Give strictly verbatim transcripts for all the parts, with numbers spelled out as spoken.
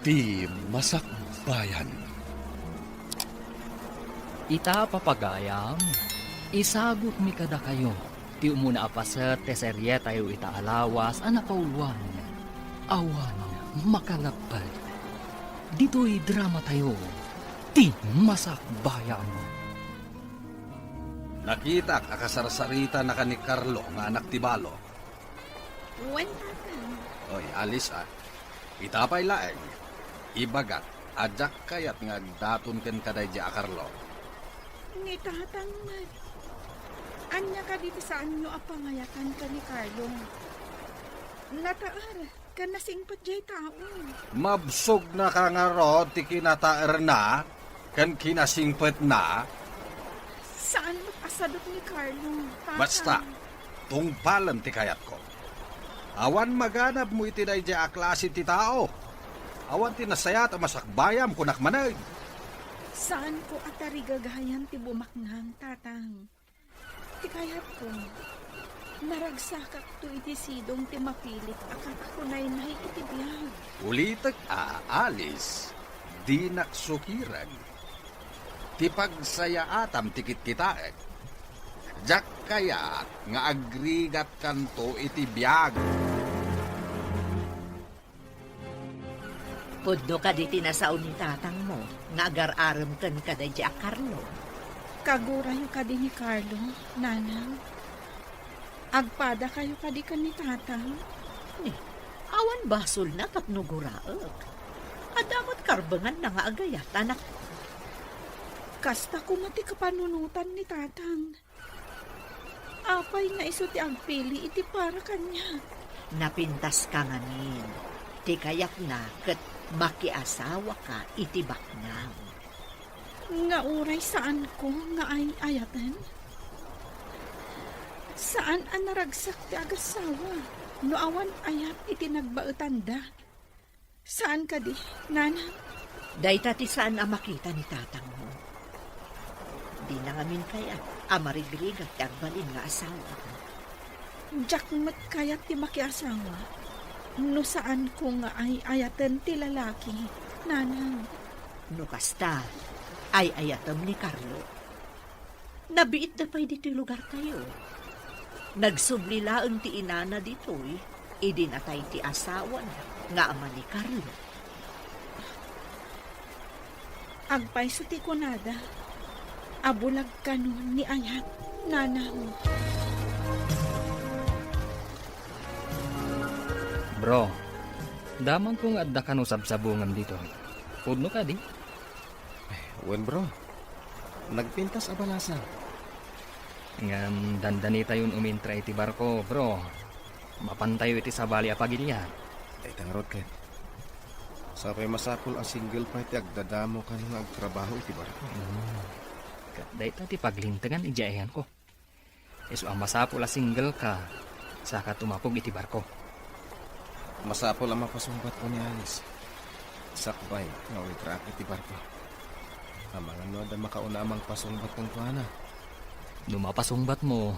Ti Masakbayan. Ita, papagayam, isagutmi kadakayo ti umuna a paset ti serietayo ita a lawas a napauloan, Awan Makalagpet. Ditoy dramatayo, Ti Masakbayan. Nakitak a kasarsaritanaka ni Carlo nga anak ti balo. Wen, Tatang. Oy, Alice, a. Ita pay laeng, ibagak a diak kayat nga agdaton ken kadaydi a Carlo. Ni Tatang met. Ania kadi ti saanyo a pangayatan ken ni Carlo? Nataer ken nasingpet diay tao. Mabsogna ka ngarud ti kinataerna ken kinasingpetna? Saan met a sadut ni Carlo, Tatang. Basta, tungpalem ti kayatko. Awan maganabmo iti daydiay a klase ti tao. Awan ti nasayaat a masakbayam, kunak manen. Saanko a tarigagayan ti bumaknang, Tatang. Ti kayatko, naragsakakto iti sidong ti mapilit a kakakunaynay iti biag. Ulitek a, Alice, dinak sukiren. Ti pagsayaatam ti kitkitaek. Diak kayat nga agrigatkanto iti biag. Pudno kadi ti nasao ni tatangmo nga agar-arem ken kadaydi a Carlo? Kagurayo kadi ni Carlo, Nanang? Agpadakayo kadi ken ni Tatang? Ni, awan basolna tapno guraek. Adda met karbenganna nga agayat, anakko. Kasta koma ti kapanunotan ni Tatang. Apay nga isu ti agpili iti para kaniak? Napintaska ngamin. Ti kayatna ket makiasawaka iti baknang. Nga uray saanko nga ay-ayaten? Saan a naragsak ti agassawa no awan ayat iti nagbaetanda? Saan kadi, Nanang? Dayta ti saan a makita ni tatangmo. Dina ngamin kayat a marigrigat ti agbalin nga asawa. Diak met kayat ti makiasawa no saanko nga ay-ayaten ti lalaki, Nanang. No kasta, ay-ayatem ni Carlo. Nabiitda pay ditoy lugartayo. Nagsubli laeng ti inana ditoy idi natay ti asawana nga ama ni Carlo. Agpayso ti kunada a bulag kano ni ayat, Nanang. Bro, damagko nga adda kano sabsabungem ditoy. Pudno kadi? Wen, bro. Nagpintas a balasan. Ngem dandanitayon umintra iti barko, bro. Mapantayo iti sabali a pagilian. Dayta ngarud ket. Sapay masapul a single pay ti agdadamo kano nga agtrabaho iti barko. Hmm. Ket dayta ti paglintegan idiay ayanko. Isu a masapul a single ka, saka tumapog iti barko. Masapul a mapasungbatko ni Alice. Sakbay nga umitraak iti barko. Amangan no adda makauna a mangpasungbat kenkuana. No mapasungbatmo,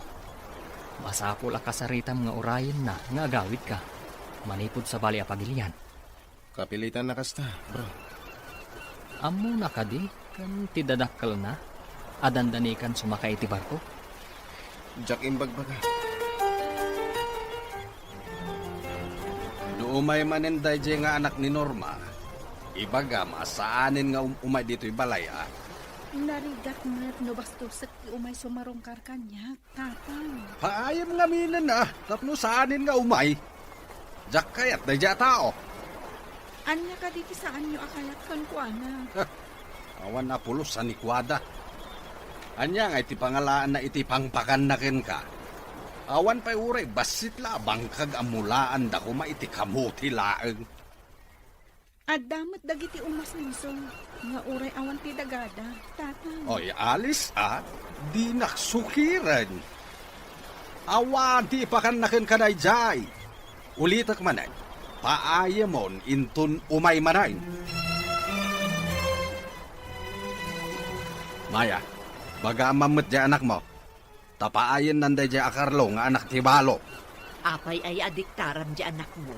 masapul a kasaritam nga urayenna nga agawidka manipud sabali a pagilian. Kapilitan a kasta, bro. Ammona kadi ken ti dadakkelna a dandanikan sumaka iti barko? Diak imbagbaga. No umay manen daydiay nga anak ni Norma, ibagam a saanen nga um-, umay ditoy balay, a? Narigat met no bastusek ti umay sumarungkar kaniak. Tatang. Paayem ngaminen a tapno saanen nga umay. Diak kayat daydiay a tao. Ania kadi ti saanyo a kayat kenkuana? Awan a pulos a ni kuada. Ania ngay ti pangalaanna iti pangpakanna kenka? Awan pay uray bassit la a bangkag a mulaanda koma iti kamote laeng. Adda met dagiti umasenso nga uray awan ti dagada, Tatang. Oy, Alice, a, dinak sukiren. Awan ti ipakanna kenka daydiay. Ulitek manen, paayemon inton umay manen. Maya, baga met diay anakmo. Ta paayennan daydiay a Carlo nga anak ti balo. Apay aya a diktaram diay anakmo?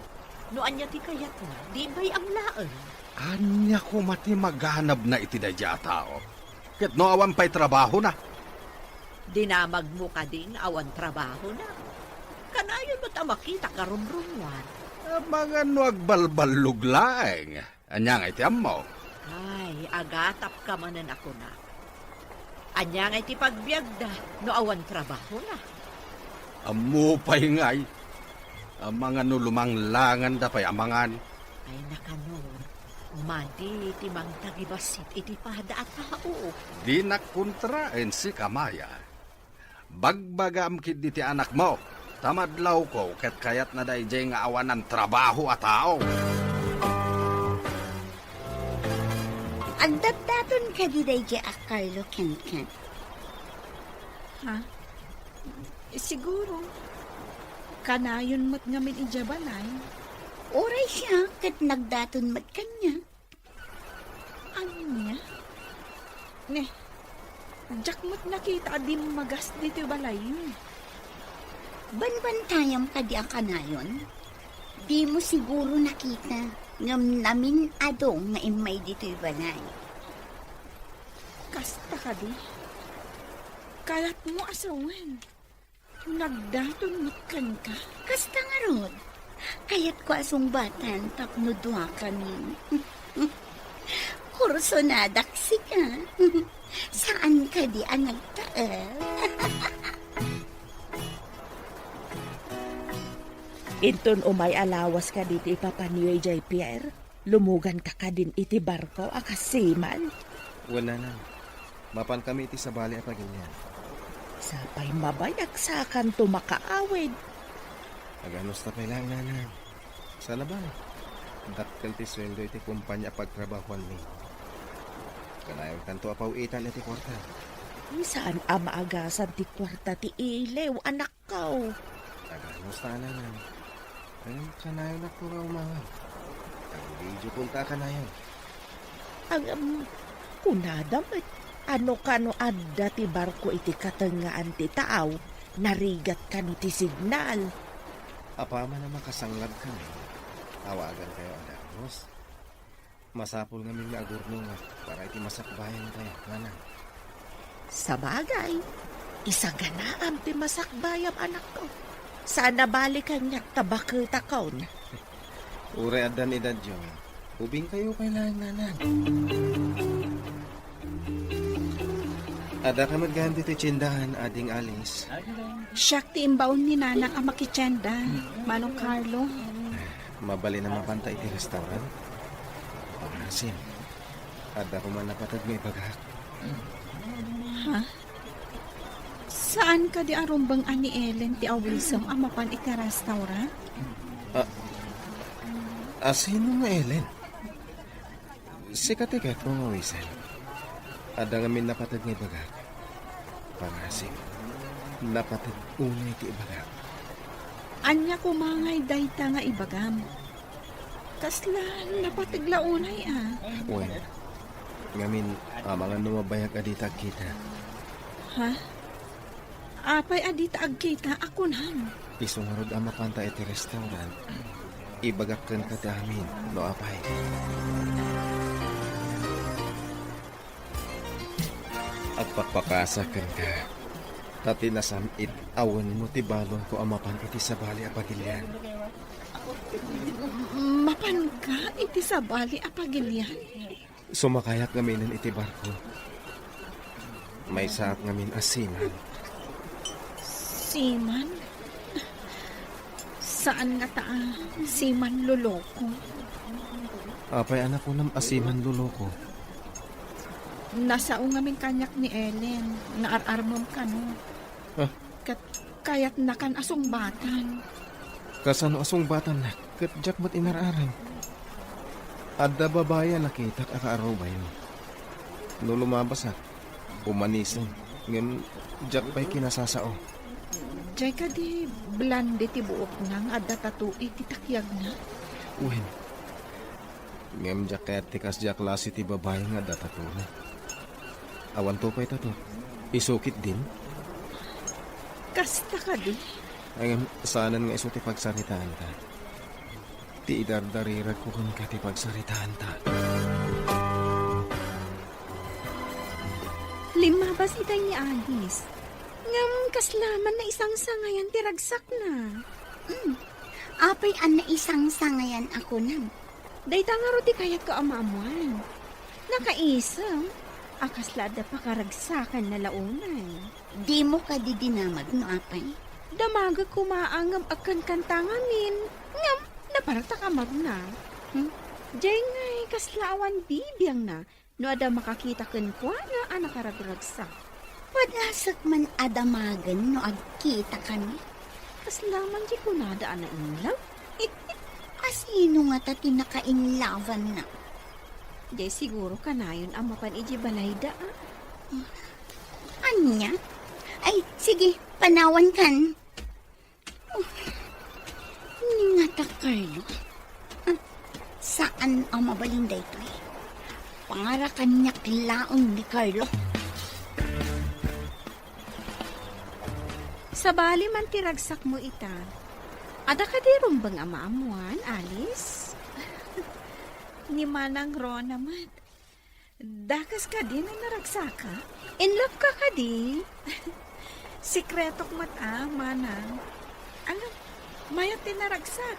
No ania ti kayatna, di imbay-am laeng. Ania koma ti maganabna iti daydiay a tao? Ket no awan pay trabahona? Dinamagmo kadi nga awan trabahona? Kanayon met a makita a rumrumuar. Amangan no agbalballog laeng. Ania ngay ti ammo? Ay, agatapka manen a kuna. Ania ngay ti pagbiagda no awan trabahona? Ammo pay ngay. Amangan no lumanglanganda pay amangan. Ay, nakanor, madi ti mangtagibassit iti pada a tao. Dinak kontraen sika, Maya. Bagbagaam ketdi ti anakmo, ta madlawko ket kayatna daydiay nga awanan trabaho a tao. Agdatdaton kadi daydiay a Carlo kenka? Ha? Siguro. Kanayon met ngamin idiay balay. Uray siak ket nagdaton met kaniak. Ania? Ne, diak met nakita a dimmagas ditoy balayyo. Banbantayam kadi a kanayon? Dimo siguro nakita, ngem namin-ado nga immay ditoy balay. Kasta kadi? Kayatmo a sawen? Nagdaton met kenka? Kasta ngarud. Kayatko a sungbatan tapno duakami. Kursonadak sika. Saan kadi a nagtaeng? Inton umay a lawas kadi ti ipapaniyo idiay pier, lumuganka kadin iti barko a kas seaman? Wen, nanang. Mapankami iti sabali a pagilian. Sapay mabayag sakanto makaawid. Aganusta pay laeng, nanang. Sana ba? Dakkel ti sueldo iti kompania a pagtrabahoanmi. Kanayonkanto a paw-itan iti kuarta. Saan a maagasan ti kuarta ti iliw, anak. Kaw. Aganusta, nanang? Ay, kanayon a puro umawag. Ang video kunta kanayon. Agam, kunada met, ano kano adda ti barko iti katengngaan ti taaw, narigat kano ti signal. Apaman a makasanglag kami, awagan kayo a dagus. Masapul ngamin nga agurnongak para iti masakbayan tayo, nanang. Sabagay, isaganaam ti masakbayam, anakko. Saan a bali kaniak ta baketakon. Uray addan edadyo, ubing kayo kay laeng, nanang. Adda ka met gayam ditoy tiendahan, Ading Alice? Siak ti imbaon ni nanang a makitienda, Manong Carlo. Mabalin a mapanta iti restaurant? Pangaasim, adda koma napateg nga ibagak. Ha? Saan kadi a rumbeng a ni Ellen ti awisem a mapan iti restaurant? A, a sino nga Ellen? Sika ti kayatko nga awisem. Adda ngamin napateg nga ibagak. Pangaasim, napateg unay ti ibagak. Ania koma ngay dayta nga ibagam? Kasla napateg la unay a? Wen, ngamin, amangan no mabayag a dita agkita. Ha? Apay a dita agkita a kunam? Isu ngarud a mapanta iti restaurant, ibagak kenka ti amin, no apay. Agpakpakaasak kenka, ta ti nasam-it a wenmo ti balonko a mapan iti sabali a pagilian. Mapanka iti sabali a pagilian? Sumakayak ngaminen iti barko. Maysaak ngamin a seaman. Seaman? Saan ngata a seaman loloko? Apay a nakunam a seaman loloko? Nasao ngamin kaniak ni Ellen nga ar-armem kano. Ah. Ket kayatnakan a sungbatan. Kasano a sungbatannak ket diak met inar-arem? Adda babai a nakitak a kaarubaymo. No lumabasak, umanisen, ngem diak pay kinasasao. Diay kadi blonde ti buokna nga adda tattoo iti takiagna? Wen. Ngem diak kayat ti kasdiay a klase ti babai nga adda tattoo. Awanto pay tattoo. Isu ketdin? Kasta kadi? Ngem saanen nga isu ti pagsaritaanta. Ti idardariragko kenka ti pagsaritaanta. Limmabas itay ni Alice. Ngem kasla man naisangsangayan ti ragsakna. Mm. Apay a naisangsangayan a kunam? Dayta ngarud ti kayatko a maammoan. Nakaisem a kasla adda pakaragsakanna la unay. Dimo kadi dinamag no apay? Damagek koma a ngem agkankanta ngamin, ngem napartak a magna. Hmm? Diay ngay kasla awan bibiangna no adda makakita kenkuana a nakaragragsak. Padasek man a damagen no agkitakami. Kasla man ti kunada a nainlaw. A sino ngata ti nakainlawanna? Diay siguro kanayon a mapan idiay balayda, a. Ania? Ay, sige, panawankan. Oh, ni ngata, Carlo. Ah, saan a mabalin daytoy. Para kaniak laeng ni Carlo. Sabali man ti ragsakmo ita. Adda kadi rumbeng a maammoan, Alice? Ni Manang Rona met. Dakes kadi no naragsaka? In love ka kadi? Sekretok met a, Manang. Ano, mayat ti naragsak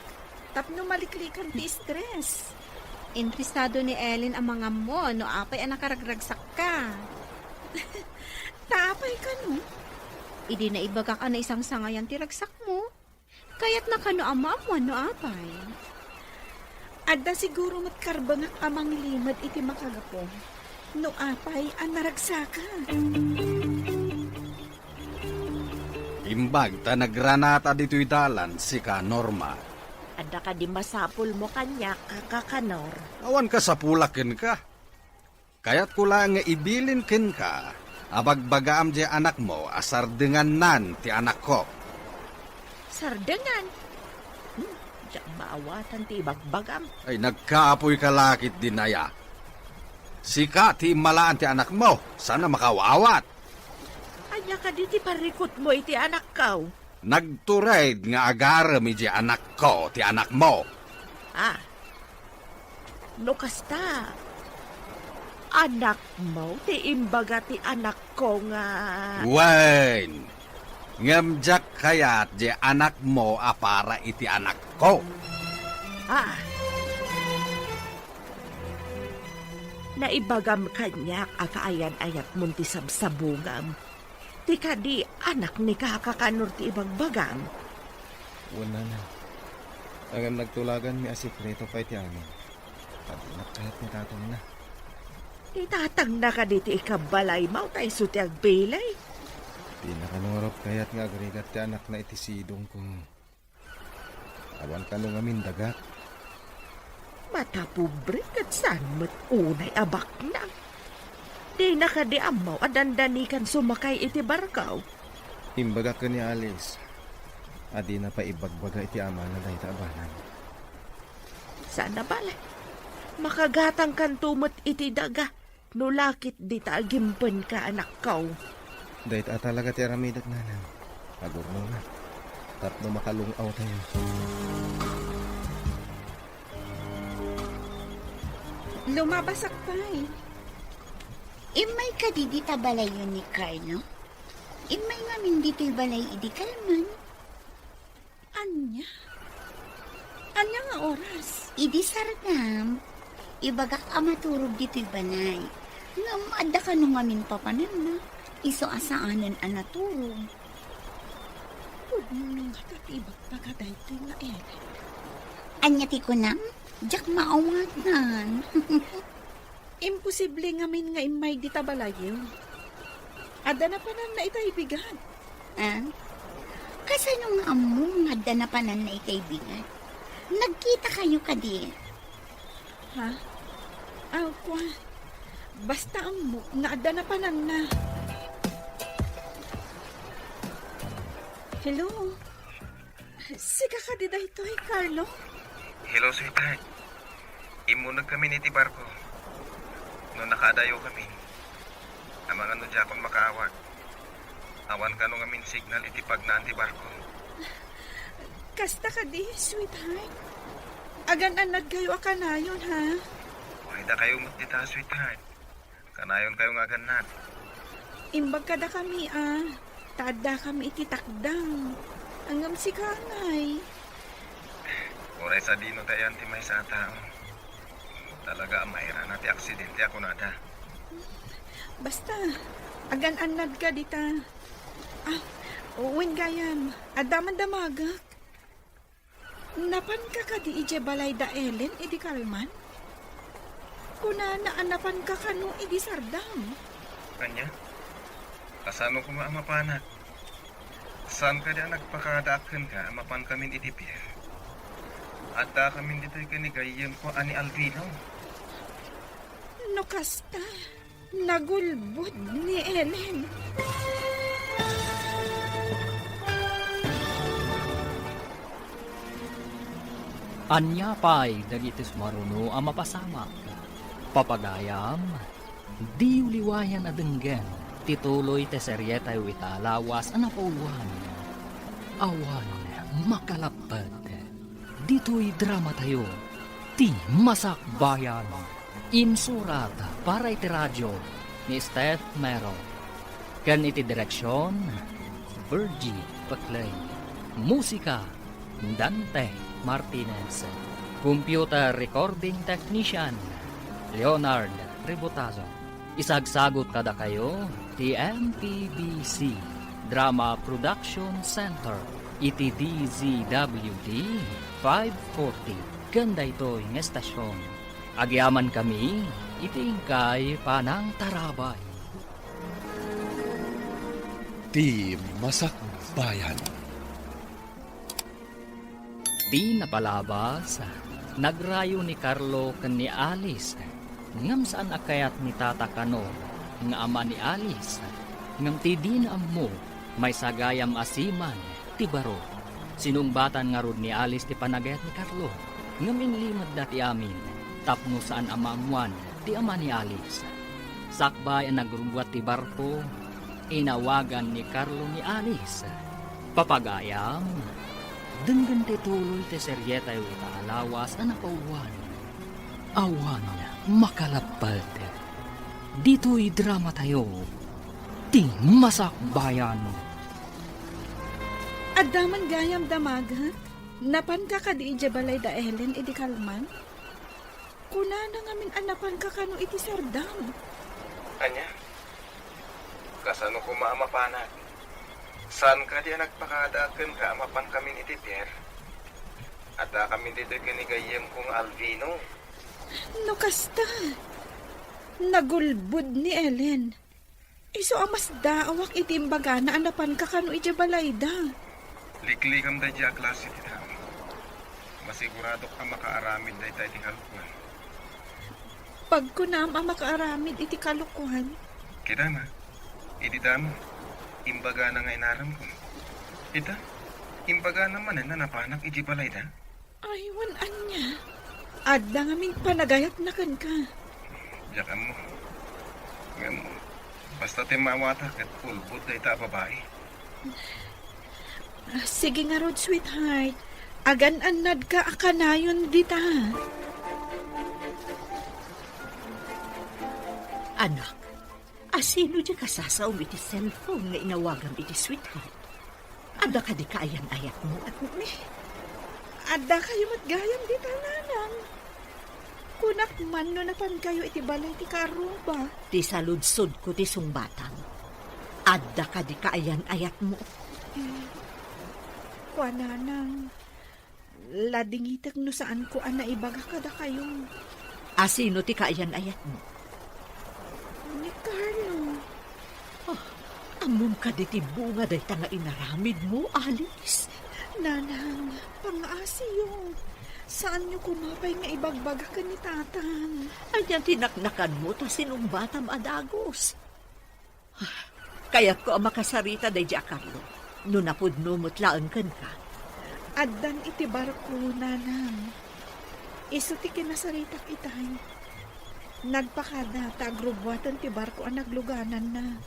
tapno maliklikan ti stress. Interesado ni Ellen a mangammo no apay a nakaragragsakka. Ta apay kano? Idi naibagak a naisangsangayan ti ragsakmo, kayatna kano a maammoan no apay? Adda siguro met karbengak a manglimed iti makagapu no apay a naragsaka. Imbag ta nagranata ditoy dalan sika, Norma. Adda kadi masapulmo kaniak, Kaka Nor? Awan kasapulak kenka. Kayatko laeng nga ibilin kenka a bagbagaam diay anakmo a sardengannan ti anakko. Sardengan? Hmm, diak maawatan ti ibagbagam. Ay, nagkaapoyka la ketdin aya. Sika ti immalaan ti anakmo, saan a makaawat. Ania kadi ti parikutmo iti anakko? Nagtured nga agarem idiay anakko ti anakmo. Ah. No kasta, anakmo ti imbaga ti anakko nga... Wen, ngem diak kayat diay anakmo a para iti anakko. Ah. Naibagam kaniak a kaayan-ayatmon ti sabsabungam. Ti kadi, anak ni Kaka Kanor ti ibagbagam? Wen, Nana. Ngem nagtulaganmi a sekreto pay ti amin. Ta dinak kayat ni tatangna. Ni tatangna kadi ti ikabbalaymo ta isu ti agbilin? Dina kano ngarud kayat nga agrigat ti anakna iti sidongko. Awan kano ngamin dagak. Matapobre ket saan met unay a baknang. Dina kadi ammo a dandanikan sumakay iti barko? Imbagak ken ni Alice a dina pay ibagbaga iti amana dayta a banag. Saan a bale. Makagatangkanto met iti daga. No la ketdi ta agimpenka, anakko. Dayta talaga ti aramidek, Nanang. Agurnongak tapno makalung-awtayo. Lumabasak pay. Immay kadi dita balayyo ni Carlo? Immay ngamin ditoy balay idi kalman. Ania? Ania nga oras? Idi sardam, ibagak a maturog ditoy balay. Ngem adda kano ngamin papananna, isu a saanen a naturog. Pudno ngata ti ibagbaga daytoy nga Ellen. Ania ti kunam? Diak maawatan. Imposible ngamin nga immay dita balayyo. Adda napananna itay bigat. Ah? Kasano nga ammo nga adda napananna itay bigat? Nagkitakayo kadi? Ha? Aw, kua. Basta ammo nga adda napananna. Hello? Sika kadi daytoy, Carlo? Hello, sweetheart. Immunegkamin iti barko. No nakaadayokamin, amangan no diakon makaawat. Awan kano ngamin signal iti pagnaan ti barko. Kasta kadi, sweetheart? Agan-annadkayo a kanayon, ha? Ay, dakayo met dita, sweetheart. Kanayonkayo nga agannad. Imbag kadakami a, ta addakami iti takdang. Ngem sika ngay. Uray sadino ta iyan ti maysa a tao. Talaga a mairana ti aksidente a kunada. Basta, agan-annadka dita. Ah, wen gayam, adda man damagek. Napanka kadi idiay balay da Ellen idi kalman? Kunana a napanka kano idi sardam. Ania? Kasano koma a mapanak? Saan kadi a nagpakadaak kenka a mapankamin iti pier? Addakamin ditoy ken ni gayyemko a ni Alvino. No kasta, nagulbod ni Ellen. Ania pay dagiti sumaruno a mapasamak? Papagayam, diyo liwayan a denggen ti tuloy ti serietayo ita a lawas a napauluan. Awan makalapped. Ditoy dramatayo, Ti Masakbayan. Insurat para iti radio ni Steph Mero. Ken iti direksion, Virgie Peclay. Musika, Dante Martinez. Computer recording technician, Leonard Ributazo. Isagsagut kadakayo ti M P B C Drama Production Center iti D Z W T five forty ken daytoy nga estasion. Agyamankami iti inkay panangtarabay. Ti Masakbayan. Ti napalabas, nagrayo ni Carlo ken ni Alice, ngem saan a kayat ni Tata kano nga ama ni Alice. Ngem ti dina ammo, maysa gayam a seaman ti baro. Sinungbatan ngarud ni Alice ti panagayat ni Carlo, ngem inlimedda ti amin tapno saan a maammoan ti ama ni Alice. Sakbay a nagrubbuat ti barko, inawagan ni Carlo ni Alice. Papagayam, denggen ti tuloy ti serietayo ita a lawas a napauluan. Awan makalapped. Ditoy dramatayo, Ti Masakbayan. Adda man gayam damagek, napanka kadi idiay balay da Ellen idi kalman? Kunana ngamin a napanka kano iti sardam. Ania? Kasano koma a mapanak? Saan kadi a nagpakadaak kenka a mapankamin iti pier? Addakamin ditoy ken ni gayyemko nga Alvino. No kasta, nagulbod ni Ellen. Isu a masdaawak iti imbagana a napanka kano idiay balayda. Liklikam daydiay a klase ti tao. Masiguradok a makaaramid dayta iti kalokuan. Pagkunam a makaaramid iti kalokuan. Kita na, idi damo, imbagana nga inaramko. Ita, imbagana manen a napanak idiay balayda. Ay, wen ania? Adda ngamin panagayatna kenka. Diak ammo. Ngem, basta ti maawatak ket ulbod dayta a babai. Ah, sige ngarud, sweetheart. Agan-annadka a kanayon dita. Anak, asino diay kasasaom iti cellphone nga inawagam iti sweetheart? Adda kadi kaayan-ayatmo? Addakayo met gayam dita, nanang. Kunak man no napankayo iti balay ti kaarruba. Ti saludsodko ti sungbatam. Adda kadi kaayan-ayatmo? Eh, kua, nanang, ladingitek no saanko a naibaga kadakayo. Asino ti kaayan-ayatmo? Ni Carlo. Ah, ammom kadi ti bunga dayta nga inaramidmo, Alice? Nanang, pangaasiyo. Saanyo koma pay nga ibagbaga ken ni Tatang. Ania ti naknakanmo ta sinungbatam a dagus? Ah, kayatko a makasarita daydiay a Carlo. No napudno met laeng kenka. Addan iti barko, nanang. Isu ti kinasaritak itay. Nagpakada ta agrubbuaten ti barko a naglugananna.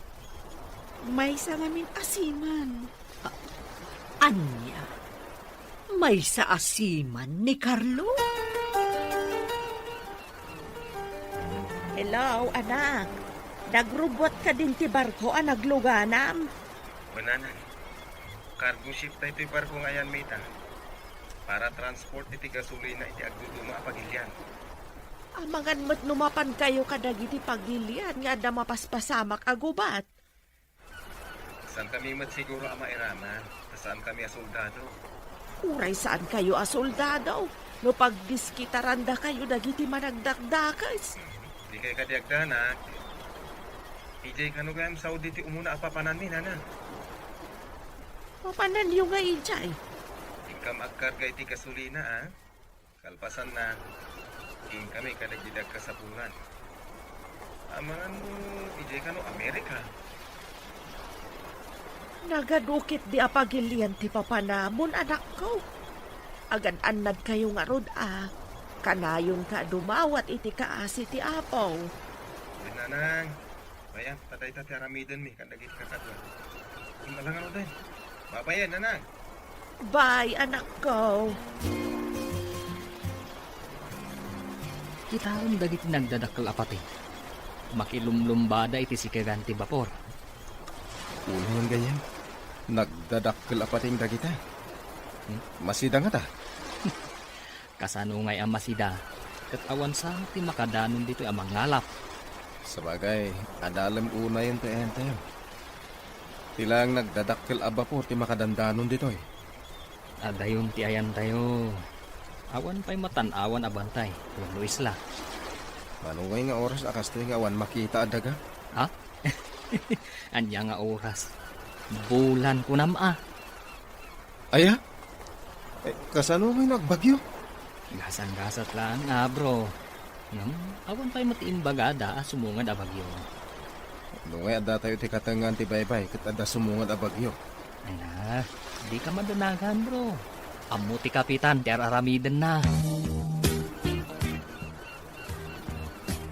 Maysa ngamin a seaman. A-, ania? Maysa a seaman ni Carlo? Hello, anak. Nagrubbuat kadin ti barko a nagluganam? Wen, nanang. Cargo ship daytoy barko nga ayanmi ita. Para transport iti gasolina iti agduduma a pagilian. Amangan met no mapankayo kadagiti pagilian nga adda mapaspasamak a gubat. Saankami met siguro a mairaman, ta saankami a soldado. Uray saankayo a soldado, no pagdiskitarandakayo dagiti managdakdakes. Dikay kadi agdanag. Idiay kano gayam Saudi ti umuna a papananmi, nanang? Papananyo nga idiay? Inkam agkarga iti gasolina, a? Kalpasanna, inkami kadagiti agkasapulan. Amangan no idiay kano Amerika? Nagadu ketdi a pagilian ti papanamon, anakko. Agad-annadkayo ngarud a, kanayonka a dumawat iti kaasi ti Apo. Wen, nanang. Bayan, ta dayta ti aramidenmi kadagiti kakadua. Imbalangan uden. Babayen, nanang. Bye, anakko. Kitaem dagiti nagdadakkel a pateng. Makilumlumbada iti sikegan ti bapor. Unayen gayam, nagdadakkel a pateng dagita. Hmm? Masida ngata. Kasano ngay a masida, ket awan sa ti makadanon ditoy a mangalap. Sabagay, adalem unayen ti ayantayo. Ti laeng nagdadakkel a bapor ti makadandanon ditoy. Adayon ti ayantayo. Awan pay matan-awan a bantay wenno isla. Mano ngay nga oras a kastoy nga awan makita a daga? Ha? Ania nga oras? Bulan kunam a. Aya? Eh, kasano ngay no agbagyo? Gasat-gasat laeng a, bro. Ngem, awan pay met imbagada a sumungad a bagyo. No ngay adda tayo ti katengngaan ti baybay ket adda sumungad a bagyo. Ay na, dika madanagan, bro. Ammo ti kapitan ti ar-aramidenna.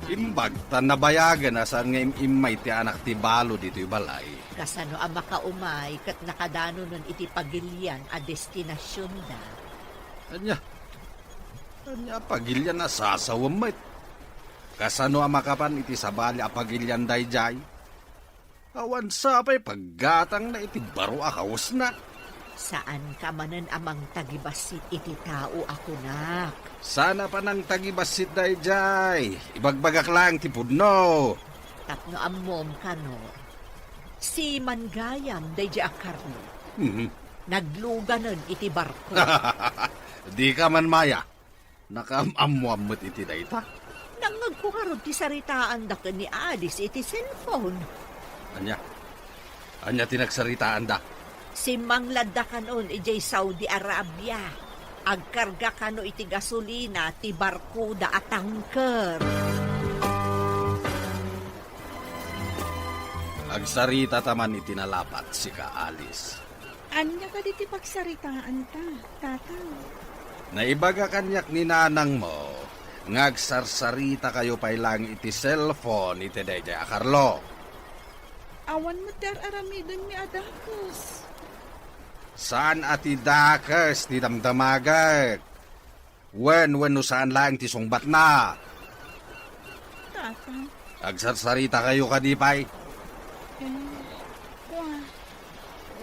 Imbag ta nabayagen a saan nga im-immay ti anak ti balo ditoy balay. Kasano a makaumay ket nakadanonen iti pagilian a destinasionda? Ania? Ania a pagilian a sasawem met? Kasano a makapan iti sabali a pagilian daydiay? Awan sa pay paggatangna iti baro a kawesna. Saanka manen a mangtagibassit iti tao a kunak. Saan a panangtagibassit daydiay. Ibagbagak laeng ti pudno. Tapno ammom, Kanor, siman gayam daydiay a Carlo. Mhm. Nagluganen iti barko. Dika man maya. Nakaam-ammoam met iti dayta. Nangngegko ngarud ti saritaanda ken ni Alice iti cellphone. Ania? Ania ti nagsaritaanda? Simmangladda kanon idiay Saudi Arabia. Agkarga kano iti gasolina ti barkoda a tanker. Agsaritata man iti nalapat, sika, Alice. Ania kadi ti pagsaritaanta, Tatang? Naibaga kaniak ni nanangmo nga agsarsarita kayo pay laeng iti cellphone iti daydiay a Carlo. Awan met ti ar-aramidenmi a dakes. Saan a ti dakes ti damdamagek. Wen, wenno saan laeng ti sungbatna? Tatang. Agsarsarita kayo kadi pay? Eh, kua.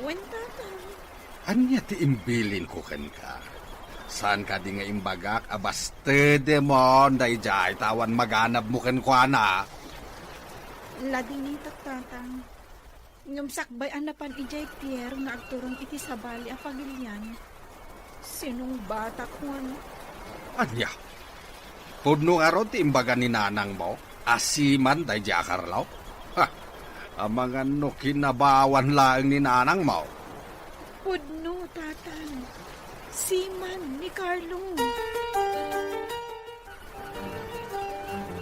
Wen, Tatang. Ania ti imbilinko kenka? Saan kadi nga imbagak a bastedemon daydiay ta awan maganabmo kenkuana? Ladingitak, Tatang. Ngem sakbay a napan idiay pier nga agturong iti sabali a pagilian, sinungbatakon. Ania? Pudno ngarud ti imbaga ni nanangmo a siman daydiay a Carlo? Ha! Amangan no kinabawan laeng ni nanangmo. Pudno, Tatang. Siman ni Carlo.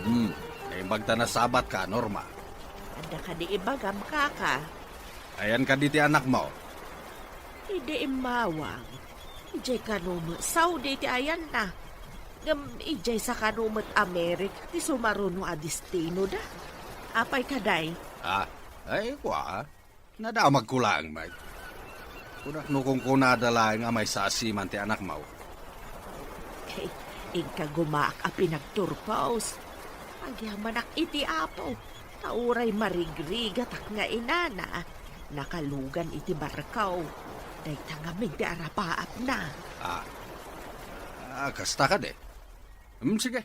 Hmm, naimbag ta nasabatka, Norma. Adda kadi ibagam, kaka? Ayan kadi ti anakmo? Idi immawang, idiay kano met Saudi ti ayanna. Ngem idiay sa kano met Amerika ti sumaruno a destinoda. Apay kadi? Ah, ay, kua. Nadamagko laeng met. Kunak no kunkunada laeng a maysa a siman ti anakmo. Eh, inka gumaak a pinagturpos. Agyamanak iti Apo, ta uray marigrigatak nga inana, nakalugan iti barko. Dayta ngamin ti arapaapna. Ah, ah, kasta kadi. Hmm, sige.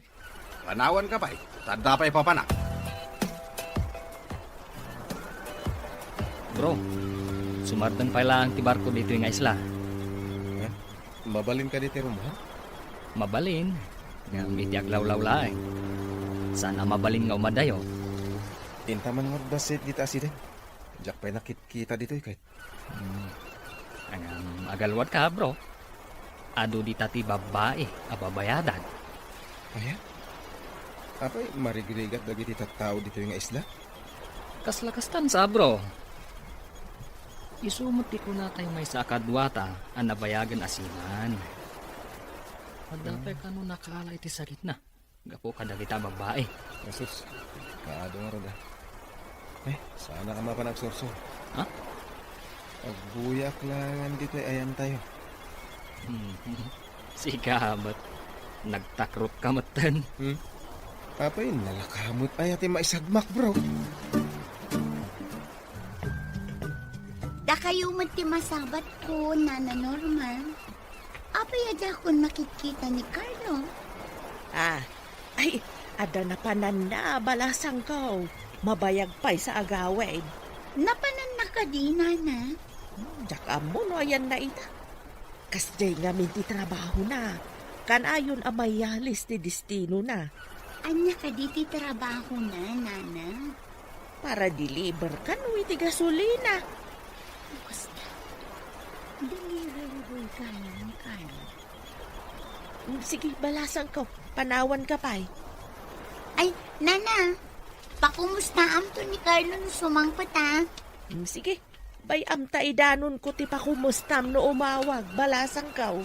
Panawanka pay. Ta adda pay papanak. Bro, sumardeng pay laeng ti barko ditoy nga isla. Eh? Mabalin kadi ti rummuar? Mabalin. Ngem iti aglawlaw laeng. Saan a mabalin nga umadayo. Intaman ngarud a safe dita accident. Diak pay nakitkita ditoy kay. Hmm. Ngem agalwadka, bro. Adu dita ti babbai a babayadan. Aya? Apay, marigrigat dagiti tattao ditoy nga isla? Kasla kastan sa, bro. Isu met ti kunatayo maysa a kaduata a nabayagen a seaman. Adda pay kano nakaala iti sakitna gapu kadagita babbai. Jesus, kaadu ngarud a. Eh, saan a mapan agsursur. Ha? Agbuyak laengan ditoy ayantayo. Hmm. Sika met. Nagtakrutka metten. Hmm? Apay, nalaka met aya ti maisagmak, bro? Dakayo met ti masabatko, Nana Norma. Apay a diakon makitkita ni Carlo? Ah, ay, adda napananna, balasangko. Mabayag pay sa agawid. Napananna kadi, Nana? Hmm, diak ammo no ayanna ita. Kasdiay ngamin ti trabahona. Kanayon a mayalis ti destinona. Ania kadi ti trabahona, Nana? Para deliver kano iti gasolina. Basta, delivery boy kano ni Carlo. Mm, sige, balasangko. Panawanka pay. Ay, Nana, pakumustaamto ni Carlo no sumangpet, a. Mm, sige. Bay-am ta idanonko ti pakumustam no umawag, balasangko.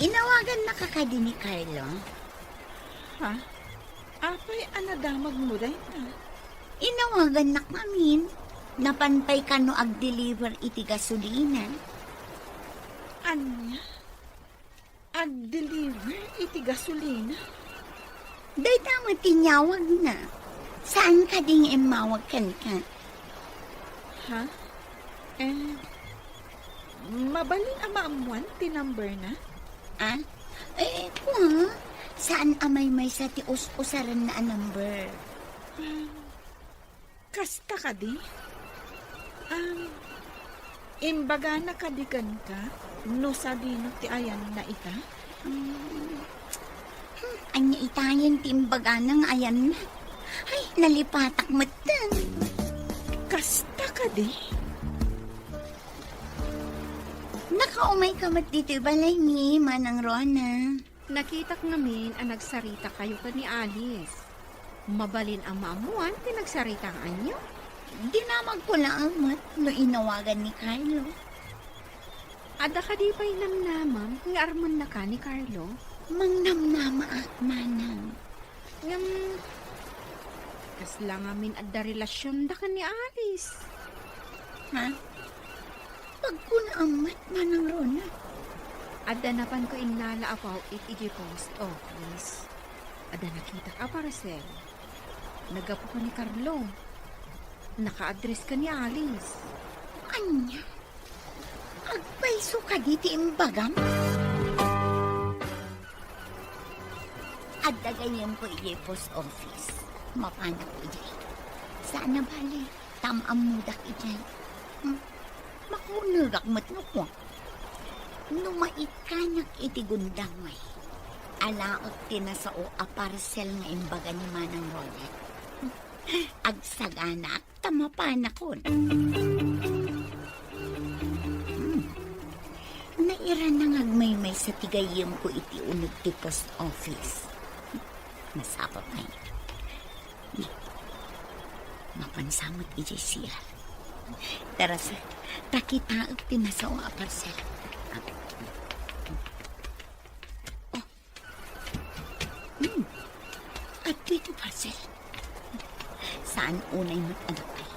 Inawagannaka kadi ni Carlo? Ha? Apay a nadamagmo dayta? Inawagannak ngamin. Napan pay kano agdeliver iti gasolina. Ania? Agdeliver iti gasolina? Dayta met ti inyawagna. Saan kadi nga immawag kenka? Ha? Eh, mabalin a maammuan ti numberna? Ah? Eh, kua, saan a maymaysa ti us-usarenna a number? Ah, Kasta kadi? Ah, imbagana kadi kenka no sadino ti ayanna ita? Mm. Hmm, ania itayen ti imbagana nga ayanna? Ay, nalipatak metten. Kasta kadi? Nakaumayka met ditoy balay ni Manang Rona. Nakitak ngamin a nagsarita kayo ken ni Alice. Mabalin a maammuan ti nagsaritaanyo? Dinamagko laeng met no inawagan ni Carlo. Adda kadi pay namnamam nga armennaka ni Carlo? Mangnamnamaak, manang. Ngem, kasla ngamin adda relasionda ken ni Alice? Ha? Pagkunaam met, Manang Rona. Adda napanko innala a paw-it idiay post office. Adda nakitak a parcel. Naggapu ken ni Carlo. Naka-address ken ni Alice. Ania? Agpayso kadi ti imbagam? Adda gayyemko idiay post office. Mapanakko idiay. Saan a bale, ta am-ammodak idiay. Hmm? Makaunerak met no kua. No maikkanak iti gundaway, alaek ti nasao a parcel nga imbaga ni Manang Ronald. Agsaganaak ta mapanakon. Hmm. Nairana nga agmaymaysa ti gayyemko iti uneg ti post office. Masapul pay. Mapansa met idiay C R. Tara, sir. Ta kitaek ti nasao a parcel. Oh. Hmm. Adtoy ti parcel. Saan unay met a dakkel.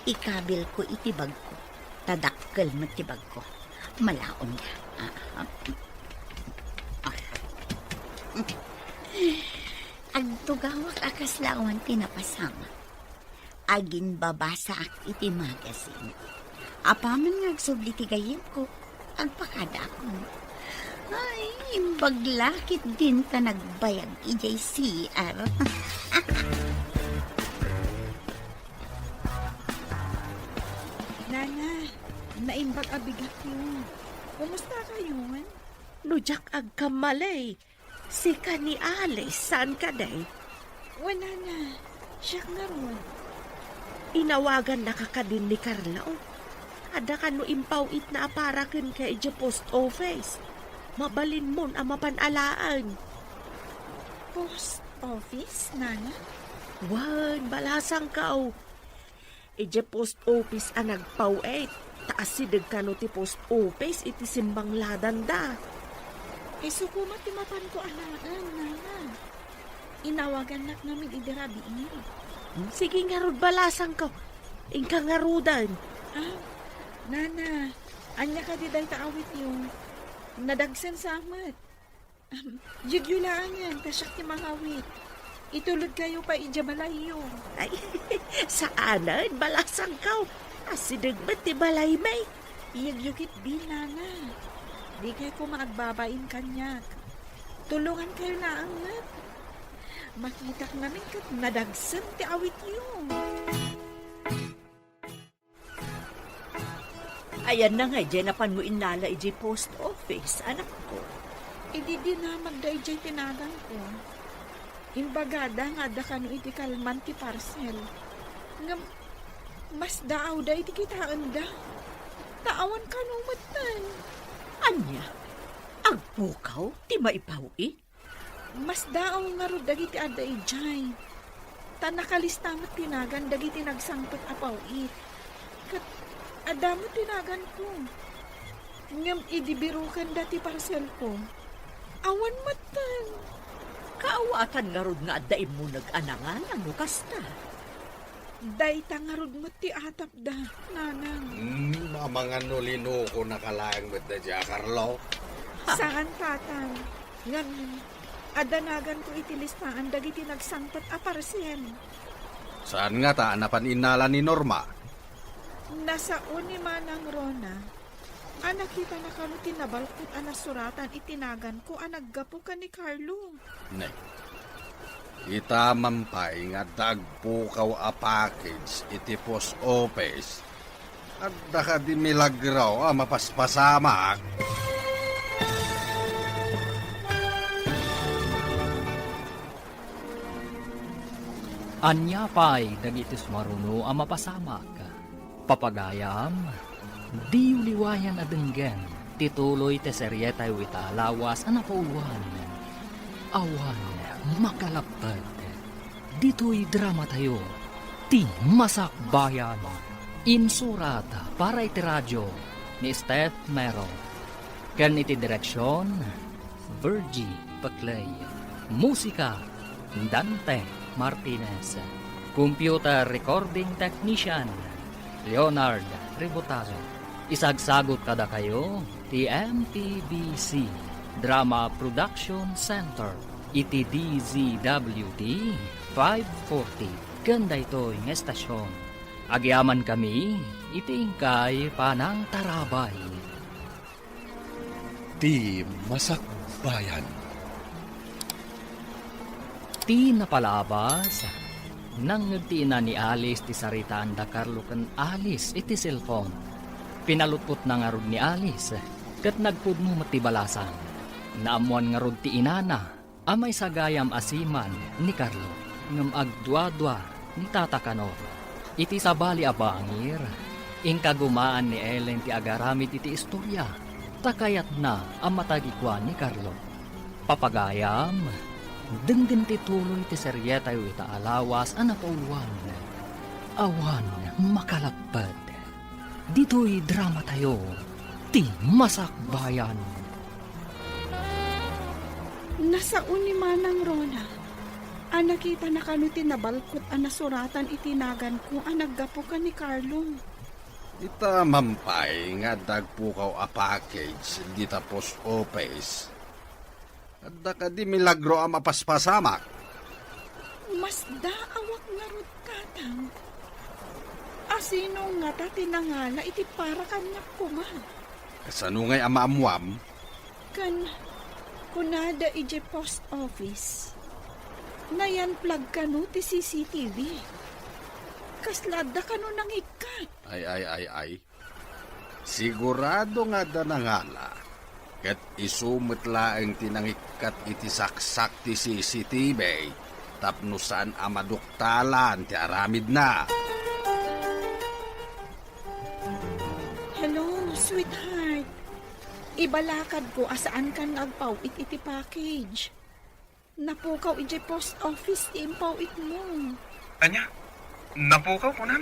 Ikabilko iti bagko. Ta dakkel met ti bagko. Malaonda. Ah, ah. Ah. Agtugawak a kasla awan ti napasamak. Aginbabasaak iti magazine. Apaman nga agsubli ti gayyemko, agpakadaakon. Ay, imbag la ketdin ta nagbayag idiay C R. Nana, naimbag a bigatyo. Kumusta kayon? No diak agkamali, sika ni Alice, saan kadi? Wen, Nana, siak ngarud. Inawagannaka kadin ni Carlo. Adda kano impaw-itna a para kenka idiay post office. Mabalinmon a mapan alaen. Post office, Nana? Wen, balasangko. Idiay post office a nagpaw-it, ta asideg kano ti post office iti simbangladanda. Isu koma ti mapanko alaen, Nana. Inawagannak ngamin idi rabiin. Hmm, sige ngarud, balasangko. Inka ngaruden. Ah, Nana, ania kadi dayta awityo? Nadagsen sa met. Ahem, yegyo laengen, ta siak ti mangawit. Itulodkayo pay idiay balayyo. Ay, saanen, balasangko. Asideg met ti balaymi. Yegyo ketdi, Nana. Dikay koma agbabain kaniak. Tulongankayo laeng met. Makitak ngamin ket nadagsen ti awityo. Ayanna nga idiay napanmo innala idiay post office, anakko? Idi dinamagda idiay tinaganko, imbagada nga adda kano iti kalman ti parcel. Ngem, masdaawda iti kitaenda. Ta awan kano metten. Ania? Agpukaw ti maipaw-it? Masdaaw ngarud dagiti adda idiay. Ta nakalista met ti nagan dagiti nagsangpet a paw-it. Ket adda met ti naganko. Ngem idi birukenda ti parselko, awan metten. Kaawatan ngarud nga adda immuneg a nangalan no kasta. Dayta ngarud met ti atapda, Nanang. Hmm, amangan no linukonaka laeng met daydiay a Carlo? Saan, Tatang. Ngem, adda naganko iti listaan dagiti nagsangpet a parcel. Saan ngata a napan innala ni Norma? Nasao ni Manang Rona. A nakitanaka no ti nabalkot a nasuratan iti naganko a naggapu ken ni Carlo. Ne. Ita man pay nga adda agpukaw a package iti post office. Adda kadi milagro a mapaspasamak? Ania pay dagiti sumaruno a mapasamak? Papagayam, diyo liwayan a denggen ti tuloy ti serietayo ita a lawas a napauluan, Awan Makalapped. Ditoy dramatayo, Ti Masakbayan. Insurat para iti radio ni Steph Mero. Ken iti direksion, Virgie Peclay. Musika, Dante Martinez. Computer recording technician, Leonard Ributazo. Isagsagot kadakayo ti M T B C Drama Production Center iti D Z W T five forty. Ken daytoy nga estasion, agyamankami iti inkay panangtarabay. Ti Masakbayan. Ti napalabas, nangngeg ti ina ni Alice ti saritaan da Carlo ken Alice iti cellphone. Pinalutpotna ngarud ni Alice, ket nagpudno met ti balasang. Naammoan ngarud ti inana a maisagayam a siman ni Carlo, ngem agduadua ni Tata Canor. Iti sabali a bangir, inkagumaan ni Ellen ti agaramid iti istoria, ta kayatna a matagikua ni Carlo. Papagayam, denggen ti tuloy ti serietayo ita a lawas a napauluan, Awan Makalapped. Ditoy dramatayo, Ti Masakbayan. Nasao ni Manang Rona a nakitana kano ti nabalkot a nasuratan iti naganko a naggapu ken ni Carlo. Ita man pay nga adda agpukaw a package dita post office. Adda kadi milagro a mapaspasamak? Masdaawak ngarud, Tatang. Asino ngata ti nangala iti para kaniak koma? Kasano ngay a maammuam? Kan, kunada idiay post office, nayan-plug kano ti C C T V. Kasla adda kano nangikkat? Ay, ay, ay, ay. Sigurado nga adda nangala. Ket isu met laeng ti nangikkat iti saksak ti C C T V tapno saan a maduktalan ti aramidna. Hello, sweetheart. Ibalakadko a saankan nga agpaw-it iti package. Napukaw idiay post office ti impaw-itmo. Ania? Napukaw, kunam?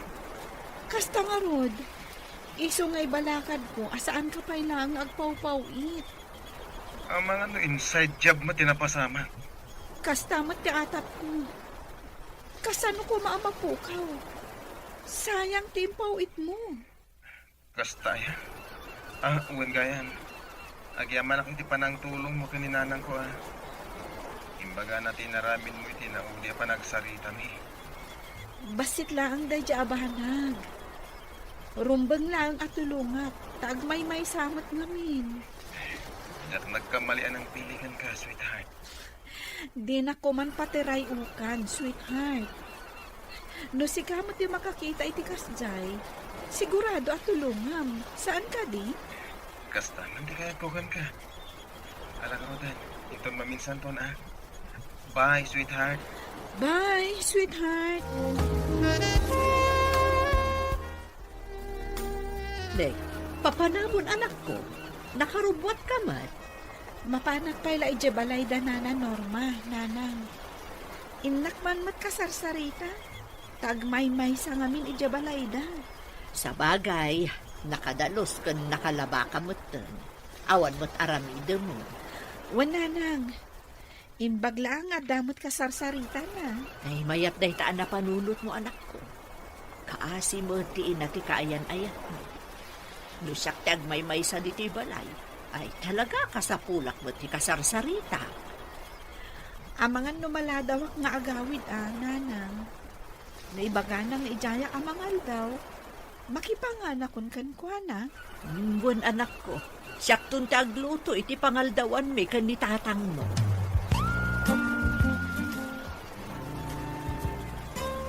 Kasta ngarud, isu nga ibalakadko a saanka pay laeng nga agpawpaw-it. Amangan no inside job met ti napasamak. Kasta met ti atapko. Kasano koma a mapukaw? Sayang ti impaw-itmo. Kasta aya? Ah, wen gayam. Agyamanak iti panangtulongmo ken ni nanangko, a. Imbagana ti inaramidmo iti naudi a panagsaritami. Bassit laeng daydiay a banag. Rumbeng laeng a tulongak, ta agmaymaysa met ngamin. Diak nagkamali a nangpili kenka, sweetheart. Dinak koman patiray-ukan, sweetheart. No sika met ti makakita iti kasdiay, sigurado a tulongam. Saan kadi? Kasta man ti kayatko kenka. Ala ngaruden, inton maminsanton, a. Bye, sweetheart. Bye, sweetheart. Dek, papanamon, anakko. Nakarubbuatka met. Mapanak pay la idiay balayda Nana Norma, Nanang. Innak man met kasarsarita, ta agmaymaysa ngamin idiay balayda. Sabagay, nakadalus ken nakalabaka metten. Awan met aramidem. Wen, Nanang. Imbag laeng nga adda met kasarsaritana. Ay, mayat dayta a napanunotmo, anakko. Kaasi met ti ina ti kaayan-ayatmo. No siak ti agmaymaysa ditoy balay, ay, talaga, kasapulak met ti kasarsarita. Amangan no maladawak nga agawid, a, Nanang. No ibagana nga idiayak a mangaldaw, makipanganakon kenkuana. Mm, wen, anakko, siakton ti agluto iti pangaldawanmi ken ni tatangmo.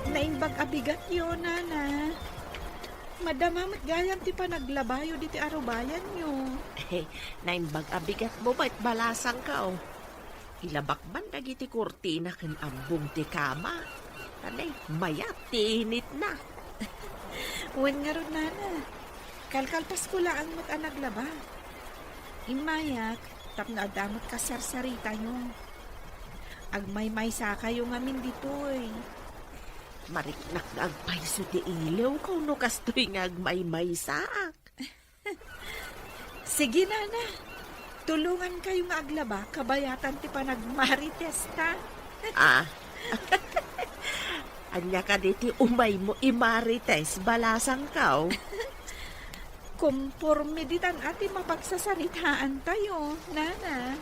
Naimbag a bigatyo, Nana. Madama met gayam ti panaglabayo diti arubayanyo. Naimbag a bigatmo met, balasangko. Ilabak man dagiti kurtina ken abbong ti kama. Anay, mayat ti initna. Wen ngarud, Nana, kalkalpasko laeng met a naglaba. Immayak, tapno adda met kasarsaritayo. Agmaymaysakayo ngamin ditoy. Mariknak nga agpayso ti iliwko no kastoy nga agmaymaysaak. Sige, Nana. Tulongankayo nga aglaba kabayatan ti panagmaritesta. Ah. Ania kadi ti umaymo imarites, balasangko? Komporme ditan a ti mapagsasaritaantayo, Nana.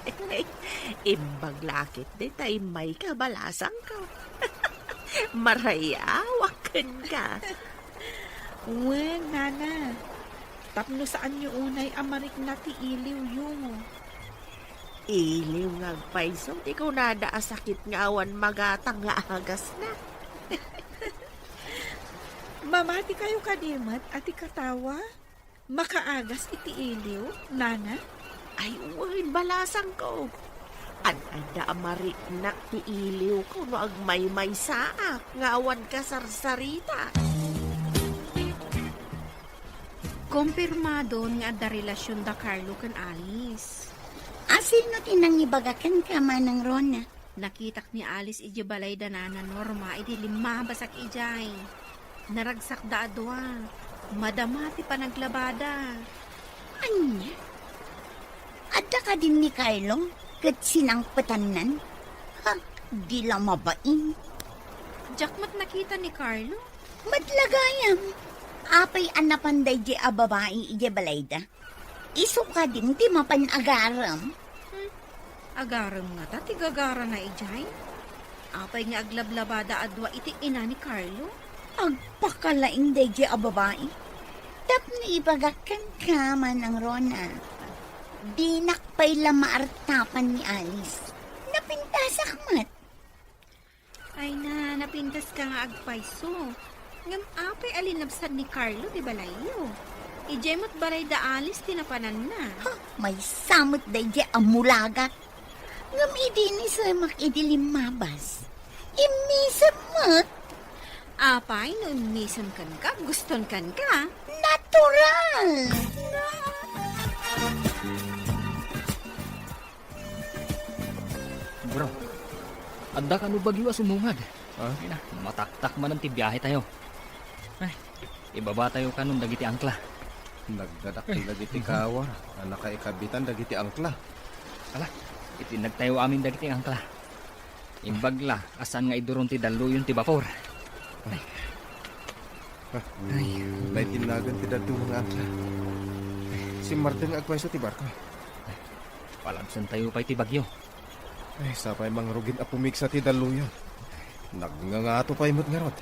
Imbag la a ket dita immayka, balasangko. Marayawak kenka. Wen, Nana. Tapno saanyo unay a marikna ti iliwyo. Iliw nga agpayso ti kunada a sakit nga awan magatang nga agasna. Mamatikayo kadi met a ti katawa? Makaagas iti iliw, Nana? Ay, wen, balasangko. Ad-adda a mariknak ti iliwko no agmaymaysaak nga awan kasarsarita. Kompirmadon nga adda relasion da Carlo ken Alice. Asino ti nangibaga kenka, Manang Rona? Nakitak ni Alice idiay balay da Nana Norma idi limmabasak idiay. Naragsakda a dua. Madama ti panaglabada. Ania? Adda kadin ni Carlo ket sinangpetannan? Ha, di la mabain. Diak met nakita ni Carlo. Met la gayam, apay a napan daydiay a babai idiay balayda? Isu kadin ti mapan agarem? Hmm. Agarem ngata ti gagarana idiay? Apay nga aglablabada a dua iti ina ni Carlo? Agpakalaing daydiay a babai. Tapno ibagak kenka, Manang Rona, dinak pay la maartapan ni Alice. Napintasak met. Ay na, napintaska nga agpayso. Ngem apay a linabsan ni Carlo ti balayyo? Idiay met balay da Alice ti napananna. Ha, maysa met daydiay a mulagat. Ngem idi inisemak idi limmabas, immisem met. Apay no immisem kenka, guston kenka? Natural! Bro, adda kano bagyo a sumungad? Ha? Ay na, mataktak manen ti biahe tayo. Ay, ibaba tayo kanon dagiti angkla. Nagdadakkel dagiti kawar a nakaikabitan dagiti angkla. Ala, itinag tayo amin dagiti angkla. Imbag la, a saan nga iduron ti dalluyon ti bapor. Ay. Ay. Naitinnagan ti dadduma nga angkla. Simmardeng nga agpayso ti barko. Palabsan tayo pay ti bagyo. Ay, sapay mangrugin a pumigsa ti dalluyon. Nagngangato pay met ngarud.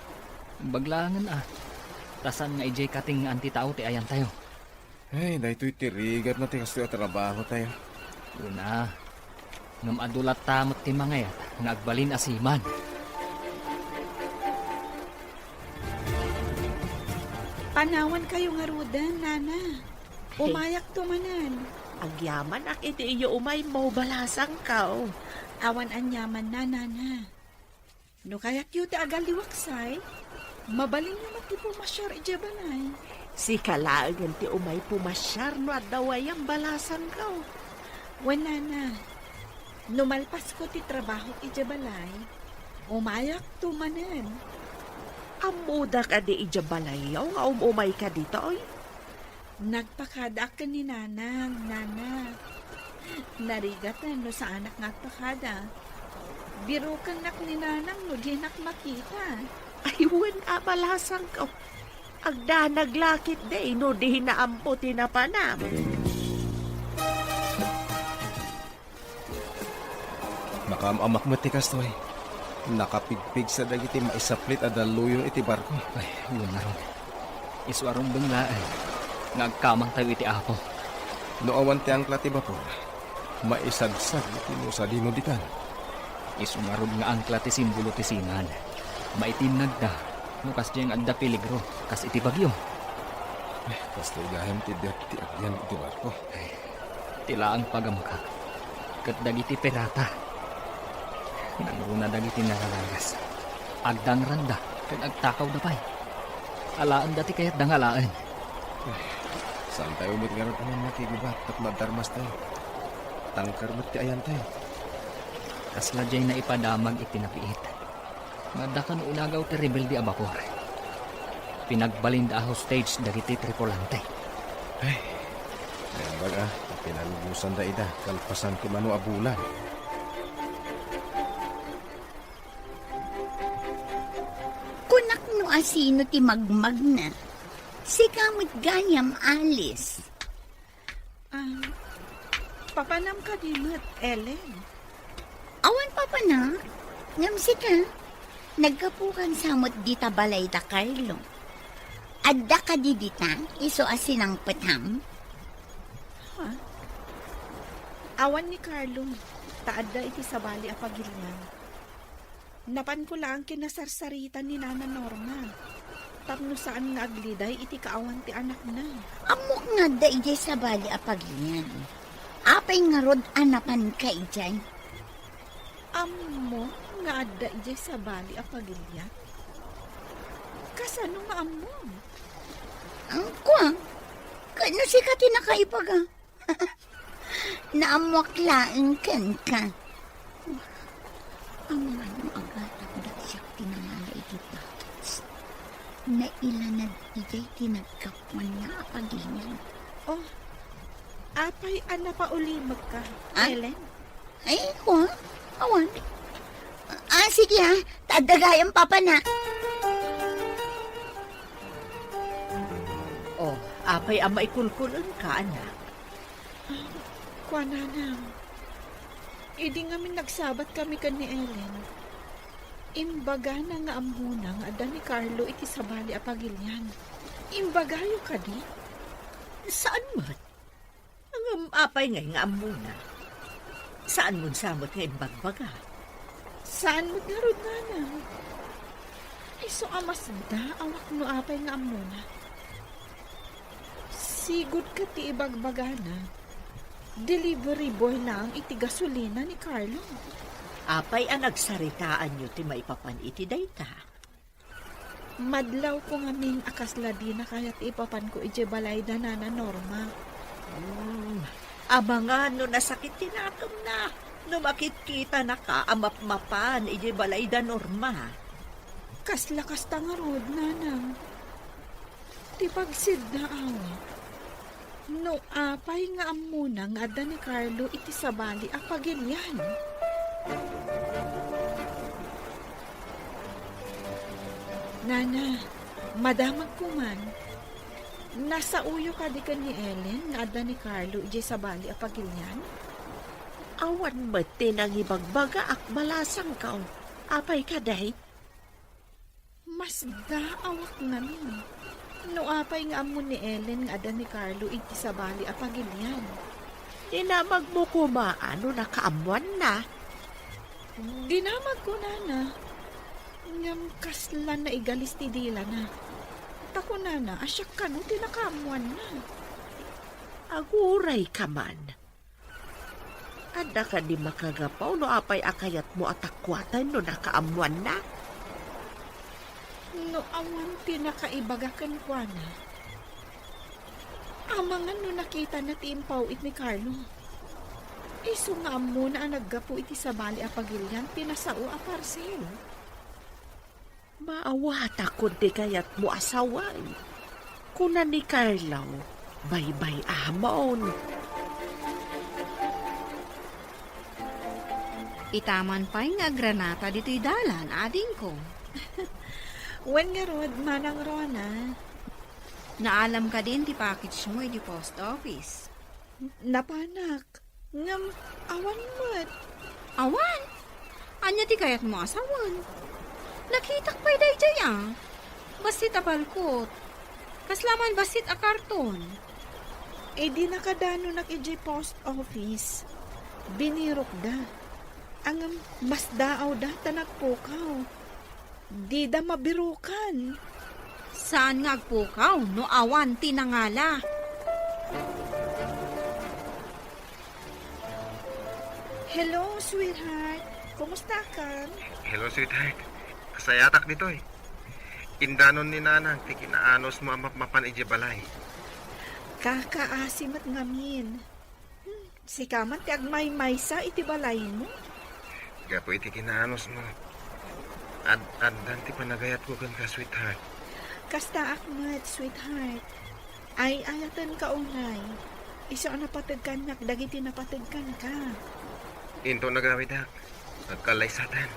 Imbag laengen a. Ta saan nga idiay katengngaan ti tao ti ayantayo. Ay, daytoy ti rigat na ti kastoy a trabaho tayo. Una, ngem adu latta met ti mangayat nga agbalin a seaman. Panawankayo ngaruden, Nana. Umayakto manen. Agyamanak iti iyo umay mo, balasangko. Awan aniamanna, Nana. No kayatyo ti agaliwaksay, mabalinyo met ti pumasiar idiay balay. Sika laengen ti umay pumasiar no adda wayam, balasangko. Wen, Nana, no malpasko ti trabahok idiay balay, umayakto manen. Ammoda kadi idiay balayyo nga um-umayka ditoy? Nagpakadaak ken ni Nanang, Nana. Narigaten no saanak nga agpakada. Birokennak ni Nanang no dinak makita. Ay, wen a, balasangko. Agdanag la ketdi no dina ammo ti napanam. Nakaam-amak met ti kastoy. Nakapigpigsa dagiti maisaplit a dalluyon iti barko. Ay, wen ngarud. Isu a rumbeng laeng nga agkamangtayo iti Apo. No awan ti angkla ti bapor, maisagsag iti no sadino ditan. Isu ngarud nga angkla ti simbolo ti seaman. Maitinnagda no kasdiay nga adda peligro, kas iti bagyo. Ay, kastoy gayam ti biag ti agyan iti barko. Ay, ti laeng pagamkak ket dagiti pirata. Nangruna dagiti nararagas. Agdangranda ken agtakawda pay. Alaenda ti kayatda nga alaen. Saantayo met ngarud a mannakigubat tapno agdarmastayo. Tangker met ti ayantayo. Kasla diay naipadamag iti napiit. Nga adda kano inagaw ti rebelde a bapor. Pinagbalinda a hostage dagiti tripulante. Ay, naimbag a, ta pinalubosanda ida kalpasan ti mano a bulan. Kunak no asino ti magmagna. Sika met gayam, Alice. Ah, papanam kadi met, Ellen? Awan papanak, ngem sika, naggapukan sa met dita balay da Carlo. Adda kadi dita, isu a sinangpetam? Ha? Awan ni Carlo, ta adda iti sabali a pagilian. Napanko laeng kinasarsaritan ni Nana Norma tapno saan nga agliday iti kaawan ti anakna. Ammok nga adda idiay sabali a pagilian. Apay ngarud a napanka idiay? Ammom nga adda idiay sabali a pagilian? Kasano nga ammom? Ang kwa, kano sika ti nakaibaga? Naammoak laeng kenka. Ammom no agatagda siak ti nangala iti dakes. Nailanad idiay ti naggapuanna a pagilian. Oh, apay a napaulimekka, ah? Ellen? Ay, ko, ah? Awan. Ah, sige, ah. Ta adda gayam papana. Oh, apay a maikulkul-enka, anak? Kuanana, Idi ngamin nagsabat kami ken ni Ellen, imbagana nga ammona nga adda ni Carlo iti sabali a pagilian. Imbagayo kadi? Saan met? Ngem apay ngay nga ammona? Saan mo sa met nga imbagbaga? Saan met ngarud, nanang? Isu a masdaawak no apay nga ammona. Sigud ket ti ibagbagana, delivery boy laeng iti gasolina ni Carlo. Apay a nagsaritaanyo ti maipapan iti dayta? Madlawko ngamin a kasla dina kayat ipapanko idiay balay da Nana Norma. Hmm, amangan no nasakit ti nakemna no makitkitanaka a mapmapan idiay balay da Norma. Kasla kasta ngarud, nanang. Ti pagsiddaawak, no apay nga ammona nga adda ni Carlo iti sabali a pagilian. Nana, madamagko man. Nasaoyo kadi ken ni Ellen nga adda ni Carlo idiay sabali a pagilian? Awan met ti nangibagbagaak, balasangko. Apay kadi? Masdaawak ngamin. No apay nga ammo ni Ellen nga adda ni Carlo iti sabali a pagilian? Dinamagmo koma no nakaammoanna. Dinamagko, nana. Ngem kasla naigalis ti dilana. Ta kunana a siak kano ti nakaammoanna. Aguray ka man. Adda kadi makagapu no apay a kayatmo a takuaten no nakaammoanna? No awan ti nakaibaga kenkuana, amangan no nakitana ti impaw-it ni Carlo. Isu nga ammona a naggapu iti sabali a pagilian ti nasao a parsel. Maawatakon ti kayatmo a sawen, kuna ni Carlo, baybay-amon. Itaman pay nga agranata ditoy dalan, adingko. Wen ngarud, Manang Rona. Naalam kadin ti package mo iti post office? Napanak. Ngem awan met. Awan? Ania ti kayatmo a sawen? Nakitak pay daydiay a. Bassit a balkot. Kasla man bassit a karton. Idi nakadanonak idiay post office, binirokda. Ngem masdaawda ta nagpukaw. Dida mabirukan. Saan nga agpukaw no awan ti nangala? Hello, sweetheart. Kumusta ka? Hello, sweetheart. Kasayatak ditoy. Indanon ni Nanang ti kinaanosmo a mapmapan idiay balay. Kakaasi met ngamin. Hmm, sika man ti agmaymaysa iti balaymo. Gapu iti kinaanosmo, ad-addan ti panagayatko kenka, sweetheart. Kastaak met, sweetheart. Ay-ayatenka unay. Isu a napateg kaniak dagiti napateg kenka. Inton agawidak, agkallaysatan.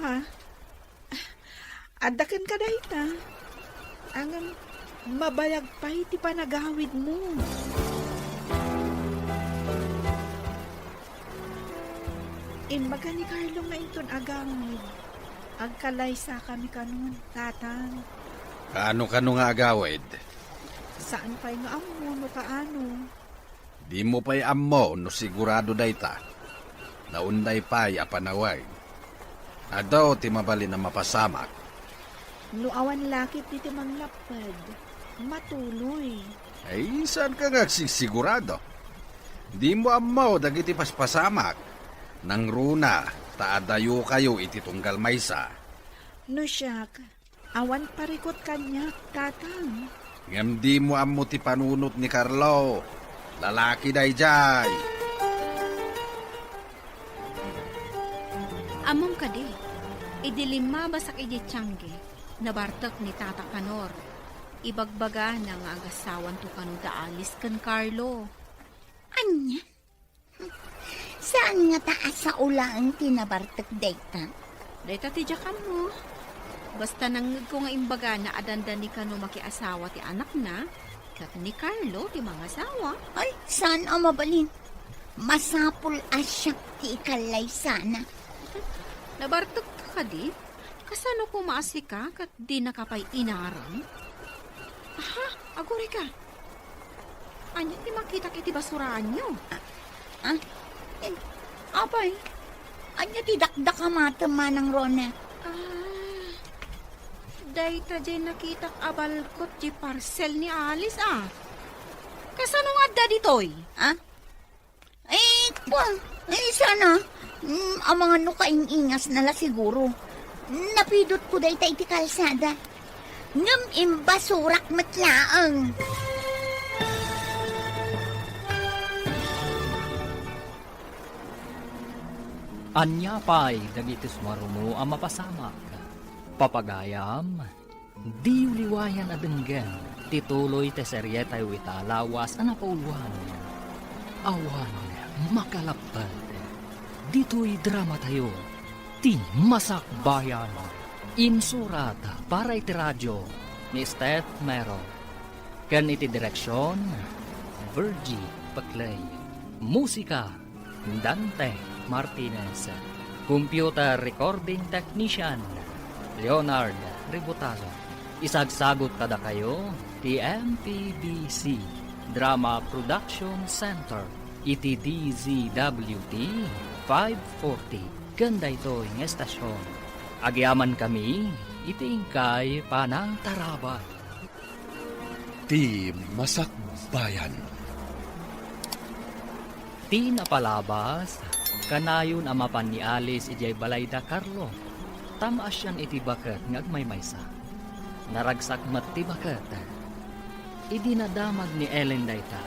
Ha? Adda kenka dayta. Ngem mabayag pay ti panagawidmo. Imbaga ni Carlo nga inton agawid, agkallaysakami kanon, Tatang. Kaano-kano nga agawid? Saan pay nga ammo no kaano. Dimo pay ammo no sigurado dayta. Naunday pay a panawen. Adu ti mabalin a mapasamak. No awan lakit diti manglapped, matuloy. Ay, saanka nga agsigsigurado? Dimo ammo dagiti paspasamak. Nangruna ta adayokayo iti tunggal maysa. No siak, awan parikut kaniak, Tatang. Ngem dimo ammo ti panunot ni Carlo. Lalaki daydiay. Ammom kadi, idi limmabasak idiay tiangge, nabartek ni Tata Kanor. Ibagbagana nga agasawanto kano da Alice ken Carlo. Ania? Saan ngata a sao laeng ti nabartek dayta? Dayta ti diak ammo. Basta nangngegko nga imbagana a dandani kano makiasawa ti anakna, ket ni Carlo ti mangasawa. Ay, saan a mabalin. Masapul a siak ti ikallaysana. Nabartekka kadi? Kasano koma a sika ket dinaka pay inaram? Aha, agurayka. Ania ti makitak iti basuraanyo? Ah, eh, apay, ania ti dakdakamatem, Manang Rona? Ah, dayta diay nakitak a balkot diay parcel ni Alice, a. Kasano nga adda ditoy? Ah? Eh, kwa, eh, sana, mm, amangan no kaing-ingasna la siguro. Napidotko dayta iti kalsada. Ngem imbasurak met laeng. Ania pay dagiti sumaruno a mapasamak? Papagayam, diyo liwayan a denggen ti tuloy ti serietayo ita a lawas a napauluan. Awan makalapped. Ditoy dramatayo, Ti Masakbayan. Insurat para iti radio ni Steph Mero. Ken iti direksion, Virgie Peclay. Musika, Dante Martinez. Computer recording technician, Leonard Ributazo. Isagsagut kadakayo ti M P B C Drama Production Center iti D Z W T five forty ken daytoy nga estasion. Agyamankami iti inkay panangtarabay. Ti Masakbayan. Ti napalabas, kanayon a mapan ni Alice idiay balayda Carlo. Tam-asian iti baket nga agmaymaysa. Naragsak met ti baket. Idi nadamag ni Ellen dayta,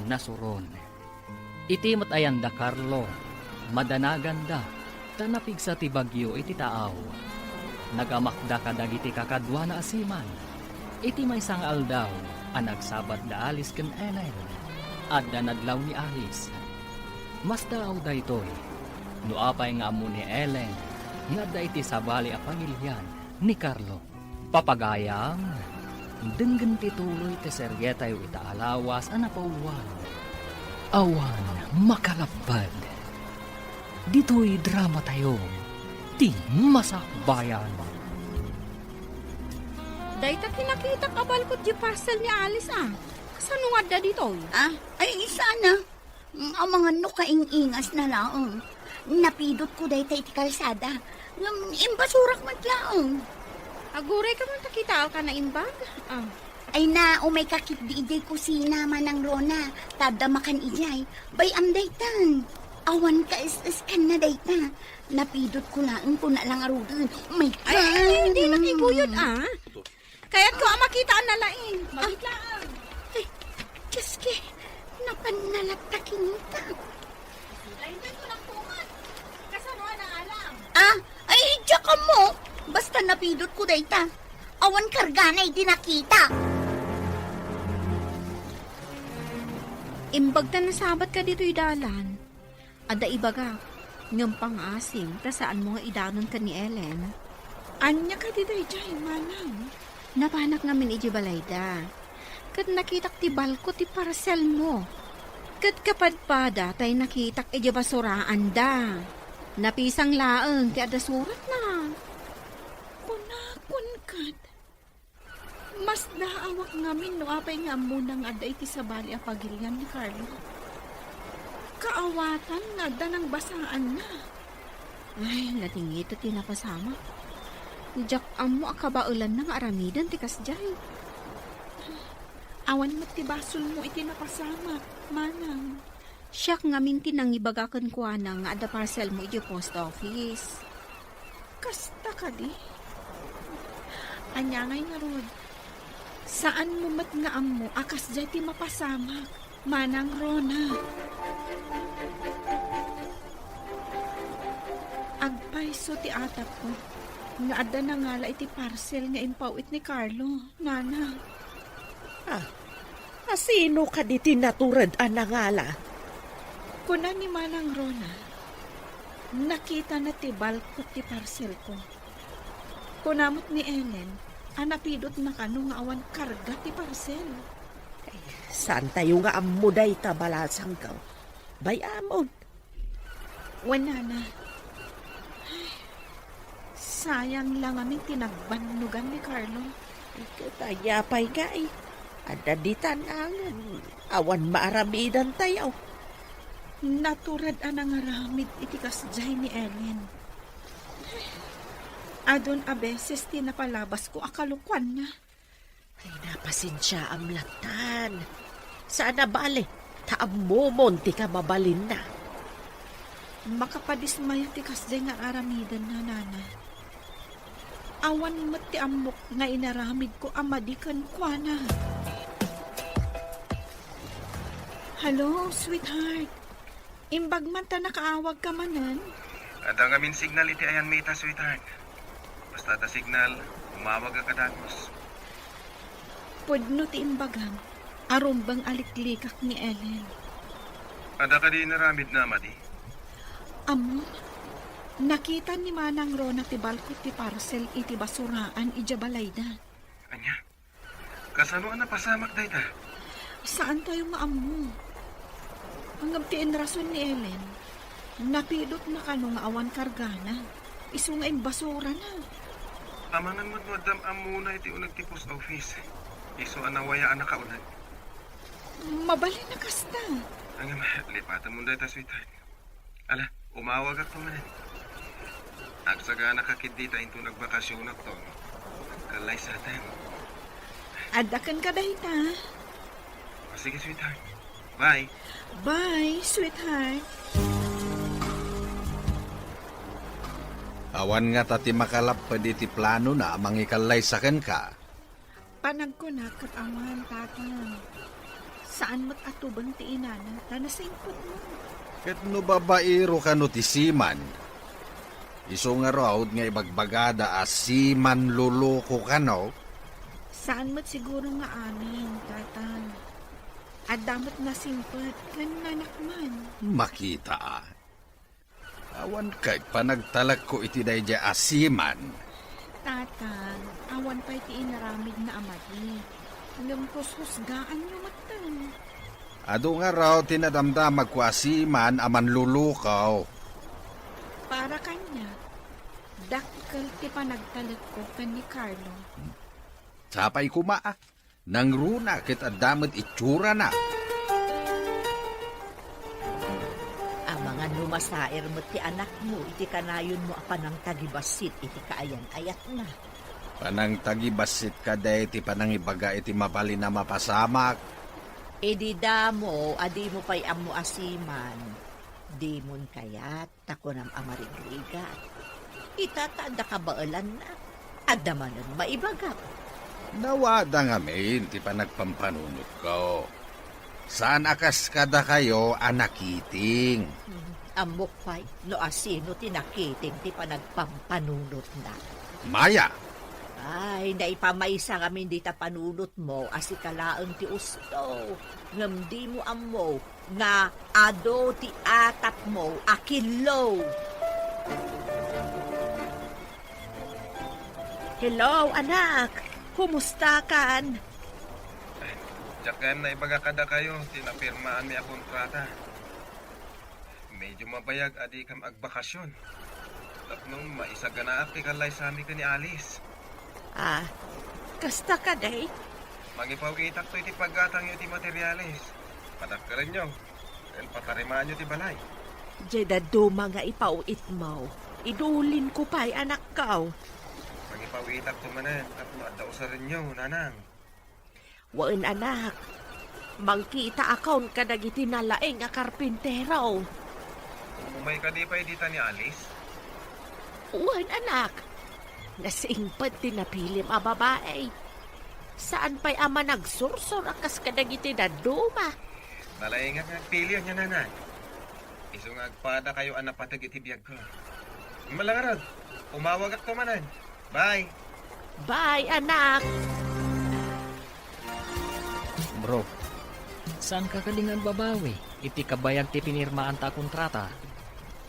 nasuron. Iti met ayan da Carlo, madanaganda, ta napigsa ti bagyo iti taaw. Nagamakda kadagiti kakaduana a seaman. Iti maysa nga aldaw a nagsabat da Alice ken Ellen, adda nadlaw ni Alice. Masdaaw daytoy, no apay nga ammo ni Ellen nga adda iti sabali a pagilian ni Carlo. Papagayam, denggen ti tuloy ti serietayo ita a lawas a napauluan. Awan makalapped. Ditoy dramatayo, Ti Masakbayan. Dayta ti nakitak a balkot diay parcel ni Alice, a. Kasano nga adda ditoy? Ah, ay, sana. Mm, amangan no kaing-ingasna laeng. Napidotko dayta iti kalsada. Ngem imbasurak met laeng. Agurayka man ta kitaenka naimbag? Ah. Ay na, umayka ketdi idiay kusina, Manang Rona. Ta adda makan idiay. Bay-am daytan. Awan kaes-eskanna dayta. Napidotko laeng, kuna la ngaruden. Umayka. Ay, ay, ay, di makibuyod, ah. Kayatko a makitaan na laeng. Magitlaang. Ay, Diyos ki, napanna latta kinita. Ay, hindi ko lang tungan. Kasano na alam? Ah, ay, diyak mo. Basta napidotko dayta. Awan kargana idi nakita. Imbag ta nasabatka ditoy dalan. Adda ibagak, ngem pangaasim ta saanmo nga idanon ken ni Ellen. Ania kadi daydiay, manang? Napanak ngamin idiay balayda. Ket nakitak ti balko ti parselmo. Ket kapadpada tay nakitak idiay basuraanda. Napisang laeng ti adda suratna. Kunakon ket, masdaawak ngamin no apay nga ammona nga adda iti sabali a pagilian ni Carlo. Kaawatan nga adda nangbasaanna. Ay, natingito ti napasamak. Diak ammo a kabaelanna nga aramiden ti kasdiay. Awan met ti basolmo iti napasamak, manang. Siak ngamin ti nangibaga kenkuana nga adda parselmo idiay post office. Kasta kadi? Ania ngay ngarud? Saanmo met nga ammo a kasdiay ti mapasamak, Manang Rona. Agpayso ti atapko nga adda nangala iti parsel nga impaw-it ni Carlo, Nana. Ah, a sino kadi ti natured a nangala? Kuna ni Manang Rona, nakitana ti balkot ti parselko. Kuna met ni Ellen a napidotna kano nga awan karga ti parsel. Ay, saantayo nga ammo dayta, balasangko. bay-amon. Wen, nana. Ay, sayang la ngamin ti nagbannogan ni Carlo. Ket ania pay ngay? Adda ditan a ngem awan maaramidantayo. Natured a nangaramid iti kasdiay ni Ellen. Adun a beses ti napalabasko a kalokuanna. Ay, napasensiaam lattan. Saan a bale, ta ammomon ti kamabalinna. Makapadismaya ti kasdiay nga aramidenna, nana. Awan met ti ammok nga inaramidko a madi kenkuana. Hello, sweetheart. Imbag man ta nakaawagka manen? Adda ngamin signal iti ayanmi ita, sweetheart. Basta adda signal, umawagka dagus. Pudno ti imbagam, a rumbeng a liklikak ni Ellen. Adda kadi inaramidna a madi? Ammom, nakita ni Manang Rona ti balkot ti parcel iti basuraan idiay balayda. Ania? Kasano a napasamak dayta? Saantayo nga ammo. Ngem ti inrason ni Ellen, napidotna kano nga awan kargana, isu nga imbasurana. Amangan met no addam ammona iti uneg ti post office. Isu a nawaya a nakauneg. Mabalin a kasta. Ngem, lipatemon dayta, sweetheart. Ala, umawagakto manen. Agsaganaka ketdi ta inton agbakasionakto, agkallaysaten. Adda kenka dayta. O, sige, sweetheart. Bye. Bye, sweetheart. Awan ngata ti makalapped iti planona a mangikallaysa kenka. Panagkunak ket awan, Tatang. Saan met a tubeng ti inana ta nasingpetmo. Ket no babaero kano ti seaman, isu ngarud nga ibagbagada a seaman loloko kano? Saan met siguro nga amin, Tatang. Adda met nasingpet ken nanakman. Makita a. Awan ket panagtalekko iti daydiay a seaman. Tatang, awan pay ti inaramidna a madi. Ngem hushusgaanyo metten. Adu ngarud ti nadamdamagko a seaman a manlulukaw. Para kaniak, dakkel ti panagtalekko ken ni Carlo. Sapay koma a. Nangruna ket adda met itsurana. Amangan no masaer met ti anakmo iti kanayonmo a panangtagibassit iti kaayan-ayatna. Panangtagibassit kadi ti panangibaga iti mabalin a mapasamak? Idi damo a dimo pay ammo a seaman, dimon kayat ta kunam a marigrigat. Ita ta adda kabaelanna. Adda manen maibagak. Nawada ngamin ti panagpampanunotko. Saan a kas kadakayo a nakiting. Hmm, ammok pay no asino ti nakiting ti panagpampanunotna. Maya! Ay, naipamaysa ngamin dita panunotmo a sika laeng ti usto. Ngem dimo ammo nga adu ti atapmo a killo. Hello, anak! Kumustakan? Diak gayam naibaga kadakayo ti napirmaanmi a kontrata. Medyo mabayag a dikam agbakasyon. Tapno maisaganaak ti kallaysami ken ni Alice. Ah, kasta kadi? Mangipaw-itakto iti paggatangyo iti materiales. Padakkelenyo, ken patarimaanyo ti balay. Diay dadduma nga ipaw-itmo, idulinko pay, anakko. Mangipaw-itakto manen tapno adda usarenyo, nanang. Wen, anak. Mangkitaakon kadagiti nalaing a karpintero. Umay kadi pay dita ni Alice? Wen, anak. Nasingpet ti napilim a babai. Saan pay a managsursor a kas kadagiti dadduma. Nalaingak nga agpili ania, nanang. Isu nga agpadakayo a napateg iti biagko. Malangarod, umawagakto manen. Bye! Bye, anak! Bro, saanka kadi nga agbabawi iti kabayag ti pinirmaanta a kontrata?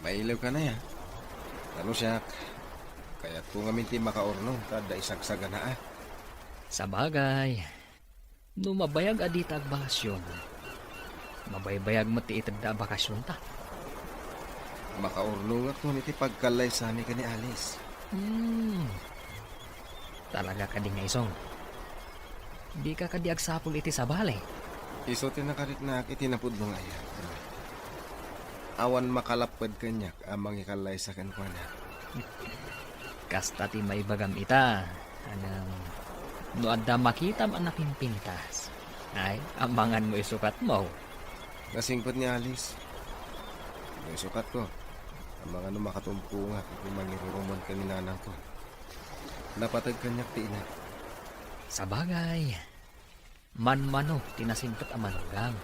Mailiwka nay a. Tano siak, kayatko ngamin ti makaurno ta adda isagsaganaak. Sabagay, no mabayag a dita agbakasyon, Mabaybayag met ti itedda a bakasionta. Makaurnongak no iti pagkallaysami ken ni Alice. Hmm. Talaga kadi nga isong? Dika kadi agsapul iti sabali? Isu ti nakariknaak iti napudno nga ayat, bro. Awan makalapped kaniak a mangikallaysa kenkuana. Kasta ti maibagam ita, anang no adda makitam a napimpintas, ay, amanganmo isukatmo. Nasingpet ni Alice. No isukatko, amangan no makatumpongak iti mangirurumon ken ni nanangko. Napateg kaniak ti ina. Sabagay, manmano ti nasingpet a manugang.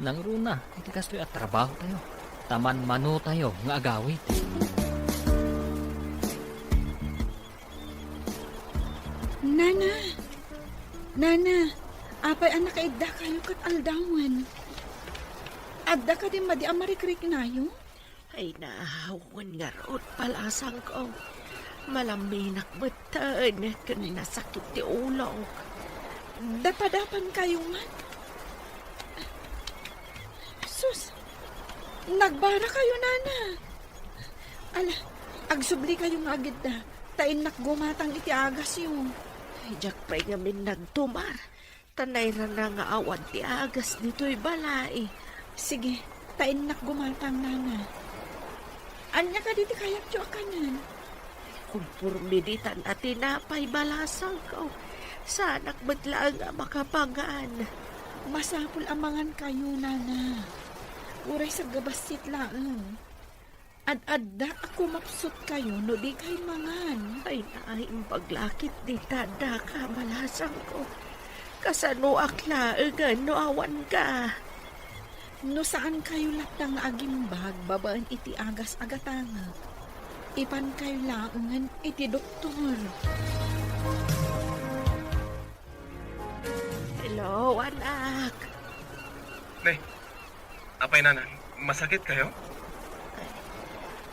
Nangruna iti kastoy a trabahotayo, ta manmanotayo nga agawid. Nana! Nana! Apay a nakaiddakayo ket aldawen? Adda kadi madi a marikriknayo? Ay, naawan ngarud, balasangko. Malamminak metten ken nasakit ti ulok. Dapadapan kayo man. Sus, nagbara kayo, nana. Ala, agsubli kayo nga agidda, ta innak gumatang iti agasyo. Ay, diak pay ngamin nagtumar. Ta nairana nga awan ti agas ditoy balay. Sige, ta innak gumatang, nana. Ania kadi ti kayatyo a kanen? Kumporme ditan a tinapay, balasangko. Saanak met laeng a makapangan. Masapul a mangan kayo, nana. Uray sagabassit laeng. Ad-adda a kumapsut kayo no di kay mangan. Ay, naimbag lakit dita adda ka, balasangko. Kasanoak laengen no awan ka? No saan kayo latta nga agimbag babaen iti agas a gatangek, ipan kayo laengen iti doktor. Hello, anak. Nay, apay, nana, masakit kayo? Ay,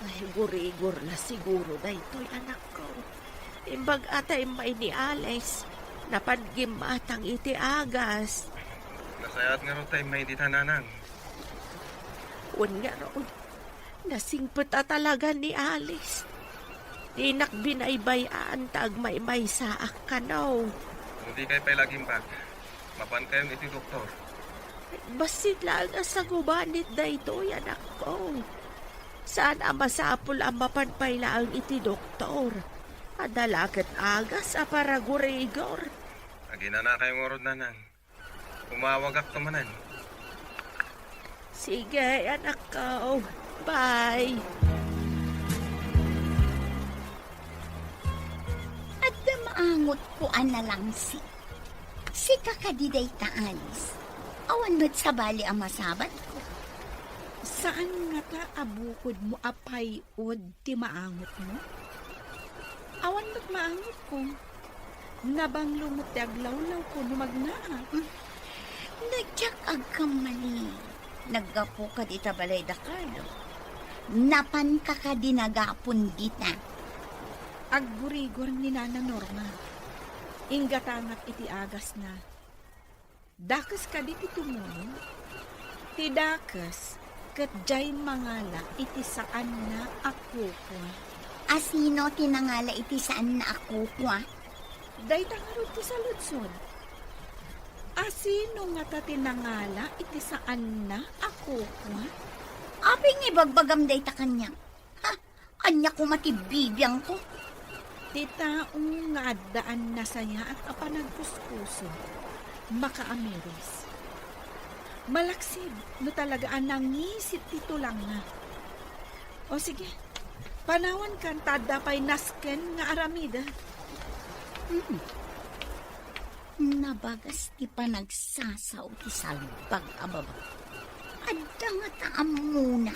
ay, gurigor la siguro daytoy, anakko. Imbag a ta immay ni Alice, napan gimmatang iti agas. Nasayaat ngarud ta immay dita, nanang. Wen ngarud, nasingpet a talaga ni Alice. Dinak binaybay-an ta agmaymaysaak kano. No di kay pay la agimbag, mapan kayon iti doktor. Bassit laeng a sagubanit daytoy, anakko. Saan a masapul a mapan pay laeng iti doktor. Adda la ket agas a paragurigor. Aginana kayo ngarud, nanang. Umawagakto manen. Sige, anakko. Bye. Adda maangotko a nalangsi. Sika kadi dayta, Alice. Awan met sabali a masabatko. Saan ngata a bukodmo a pay-od ti maangotmo? Awan met maangotko. Nabanglo met ti aglawlawko no magnaak. No diak agkamali, naggapuka dita balay da Carlo. Napanka kadi nagapon dita? Aggurigor ni Nana Norma. Inggatangak iti agasna. Dakes kadi ti tumulong? Ti dakes ket diay mangala iti saanna a kukua. Asino ti nangala iti saanna a kukua? Dayta ngarud ti saludsod. Asino ngata ti nangala iti saanna a kukua? Apay nga ibagbagam dayta kaniak? Ha? Ania koma ti bibiangko? Ti tao nga addaan nasayaat a panagkuskuso, makaamiris. Malaksid no talaga a nangisit ti tulangna. O sige, panawankan ta adda pay nasken nga aramid. Hmm. Nabagas ti panagsasao ti salbag a baba. Adda ngata ammona.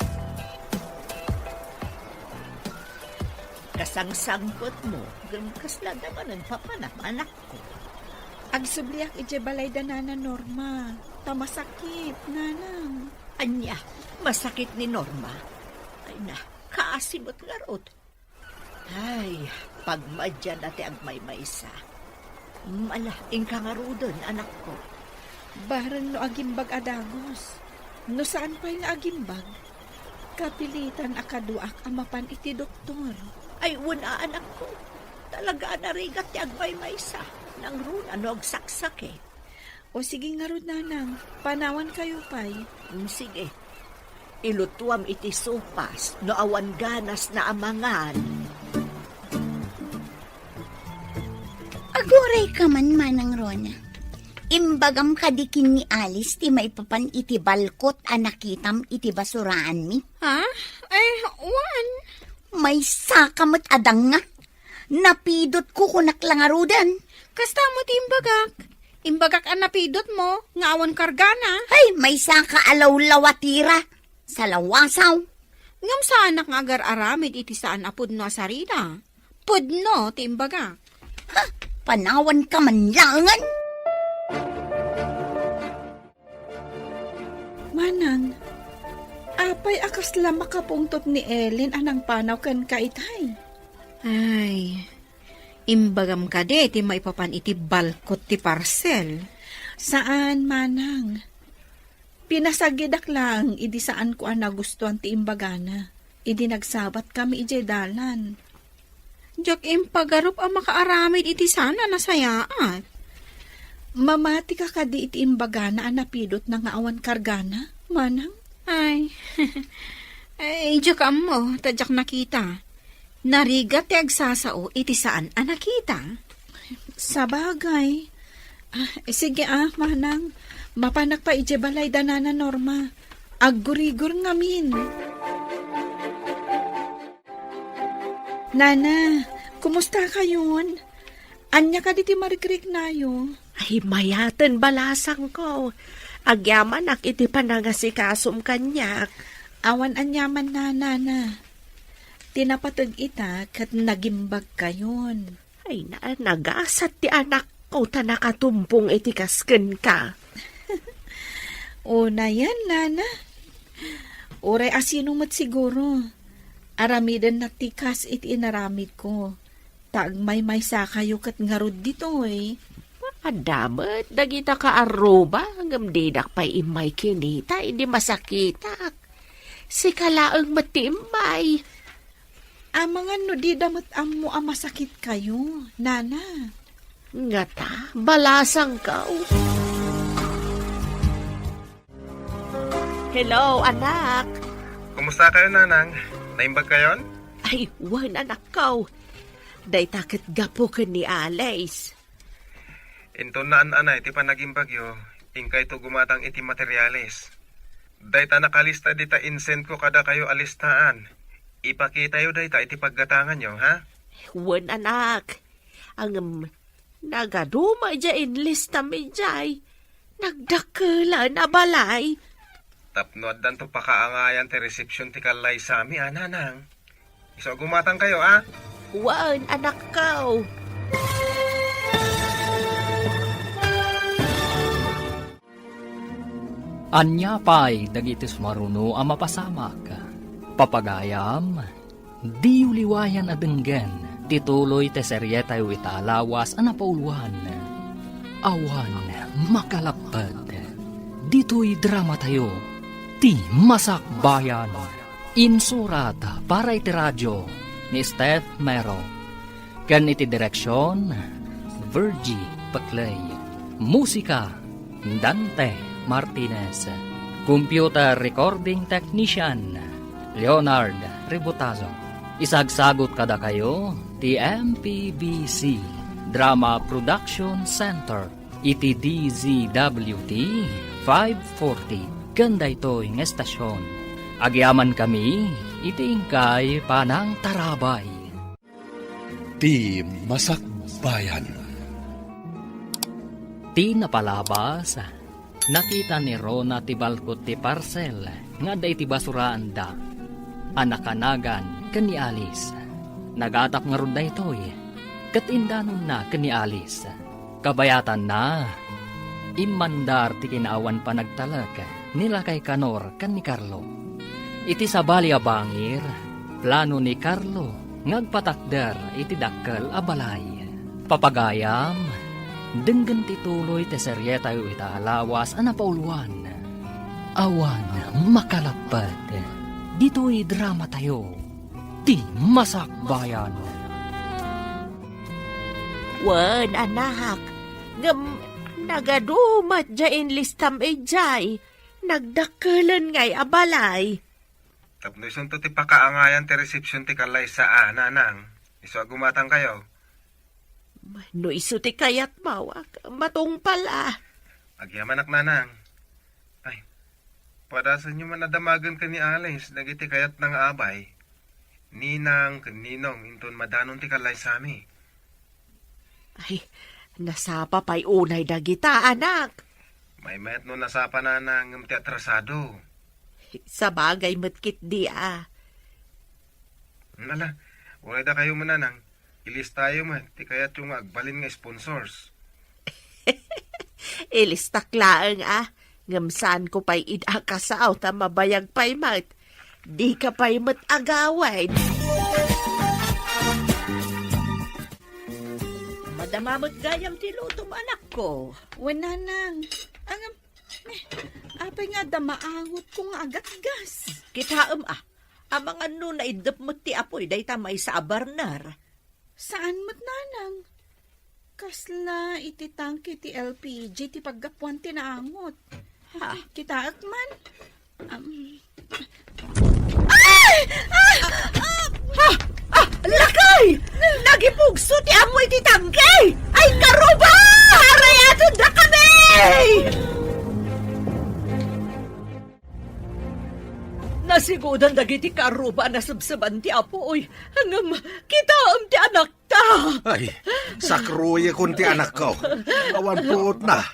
Kasangsangpetmo, ngem kasla adda manen papanam, anakko. Agsubliak idiay balay da Nana Norma, ta masakit, nanang. Ania, masakit ni Norma? Ay na, kaasi met ngarud. Ay, pagmadian a ti agmaymaysa. Mala, inka ngaruden, anakko. Bareng no agimbag a dagus. No saan pay nga agimbag, kapilitan a kaduak a mapan iti doktor. Ay, wen a, anakko. Talaga a narigat ti agmaymaysa. Nangruna no agsaksakit. O sige ngarud, nanang, panawankayo pay. Mm, sige. Ilutuam iti sopas no awan ganasna a mangan. Aguray ka man, Manang Rona. Imbagam kadi ken ni Alice ti maipapan iti balkot a nakitam iti basuraanmi? Ha? Ay, wen. Maysa ka met a danga. Napidotko, kunak la ngaruden. Kasta met ti imbagak. Imbagak a napidotmo nga awan kargana. Ay, maysa ka a lawlawatira. Salawasaw. Ngem saanak nga agar-aramid iti saan a pudno a sarila. Pudno ti imbagak. Ha? Panawanka man laengen? Manang, apay a kasla makapungtot ni Ellen a nangpanaw kenka itay? Ay, imbagam kadi ti maipapan iti balkot ti parcel? Saan, Manang. Pinasagidak laeng idi saanko a nagustuan ti imbagana idi nagsabatkami idiay dalan. Diak impagarup a makaaramid iti saan a nasayaat. Mamatika kadi iti imbagana a napidotna nga awan kargana, Manang? Ay, ay, diak ammo, ta diak nakita. Narigat ti agsasao iti saan a nakita. Sabagay. Ah, sige, ah, Manang. Mapanak pay idiay balay da Nana Norma. Aggurigor ngamin. Nana, kumusta kayon? Ania kadi ti marikriknayo? Ay, mayaten, balasangko. Agyamanak iti panangasikasom kaniak. Awan aniaman, Nana. Ti napateg ita ket nagimbagkayon. Ay, na-, nagasat ti anakko ta nakatumpong iti kas kenka. Unayen, Nana. Uray a sino met siguro. Aramidennak ti kas iti inaramidko. Ta agmaymaysakayo ket ngarud ditoy. Adda met dagita kaarruba, ngem didak pay immay kinita idi masakitak. Sika laeng met ti immay. Amangan no dida met ammo a masakitkayo, Nana. Ngata, balasangko. Hello, anak. Kumusta kayo, Nanang? Naimbag kayon? Ay, wen, anakko. Dayta ket gapu ken ni Alice. Inton naan-anay ti panagimbagyo, inkayto gumatang iti materialis. Dayta nakalista dita insend ko kadakayo a listaan. Ipakitayo dayta iti paggatanganyo, ha? Wen, anak. Ngem, nagaduma idiay inlistam idiay. Nagdakkelan a balay. Tapno addanto pakaangayan ti resepsiyon ti kallaysami, a, Nanang. Isu a gumatangkayo, a? Wen, anakko. Ania pay dagiti sumaruno a mapasamak? Papagayam, diyo liwayan a denggen ti tuloy ti serietayo ita a lawas a napauluan, Awan Makalapted. Ditoy dramatayo, Ti Masakbayan. Insurat para iti radio ni Steph Mero. Ken iti direksion, Virgie Peclay. Musika, Dante Martinez. Computer recording technician, Leonard Ributazo. Isagsagut kadakayo ti M P B C Drama Production Center iti D Z W T five forty ken daytoy nga estasion. Agyamankami iti inkay panangtarabay. Ti Masakbayan. Ti napalabas, nakita ni Rona ti balkot ti parcel nga adda iti basuraanda a nakanagan ken ni Alice. Nagatap ngarud daytoy, ket indanonna ken ni Alice. Kabayatanna, immandar ti kinaawan panagtalek ni Lakay Kanor ken ni Carlo. Iti sabali a bangir, plano ni Carlo nga agpatakder iti dakkel a balay. Papagayam, Denggen ti tuloy ti serietayo ita a lawas a napauluan, Awan Makalappet. Ditoy dramatayo, ti Masakbayan. Wen, anak, ngem nagadu met diay inlistam idiay. Nagdakkelen ngay a balay. Tapno isunto ti pakaangayan ti resepsion ti kallaysa a, nanang, isu a gumatangkayo. No isu ti kayatmo, matungpal a. Agyamanak, nanang. Ay, padasenyo man a damagen ken ni Alice dagiti kayatna nga abay, ninang ken ninong, inton madanon ti kallaysami. Ay, nasapa pay unay dagita, anak. Maymayat no nasapa, nanang, ngem ti atrasado. Sabagay met ketdi a. Ala, uray dakayo met, nanang, ilistayo met ti kayatyo nga agbalin nga sponsors. Ilistak laeng a, ngem saanko pay ida a kasao ta mabayag pay met. Dika pay met agawid. Madama met gayam ti lutom, anakko. Wen, nanang. Ngem, eh, apay nga adda maangotko nga agatgas? Kitaem a, amangan no naiddep met ti apoy dayta maysa a burner. Saan met, nanang? Kasla iti tangke ti L P G ti paggapuan ti naangot. Ha? Kitaek man. Am. Ay! Ah! Ah! Ah! Ah! Lakay! Nagipugso ti apoy iti tangke! Ay, karuba! Arayatendak kami! Nasigudan dagiti karuba a nasebseban ti apoy. Ngem, kitaem ti anakta. Ay, sakruyekon ti anakko. Awan puotna.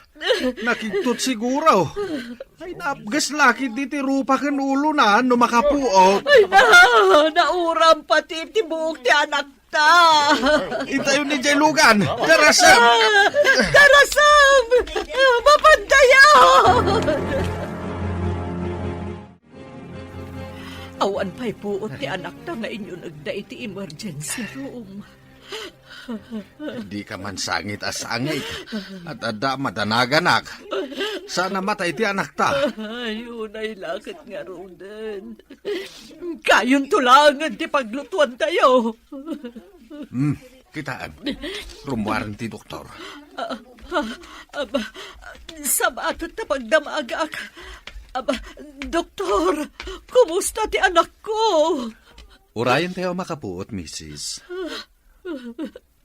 Nakigtot siguro. Ay, naapges la ketdi ti rupa ken ulona no makapuot. Ay, na, nauram pati ti buok ti anakta. Itayo ni jay lugan. Darasem! Ah, darasem! Mapantayan! Awan pay puot ti anakta nga inyunegda iti emergency room. Dika man sangit a sangit. At adda madanaganak. Saan a matay ti anakta. Ay, unay la ket ngaruden. Kayonto laengen ti paglutuantayo. Hmm, kitaem. Rummuaren ti doktor. Ah, ah, aba, sabaat ta pagdamagak. Aba, doktor, kumusta ti anakko? Urayentayo a makapuot, misis.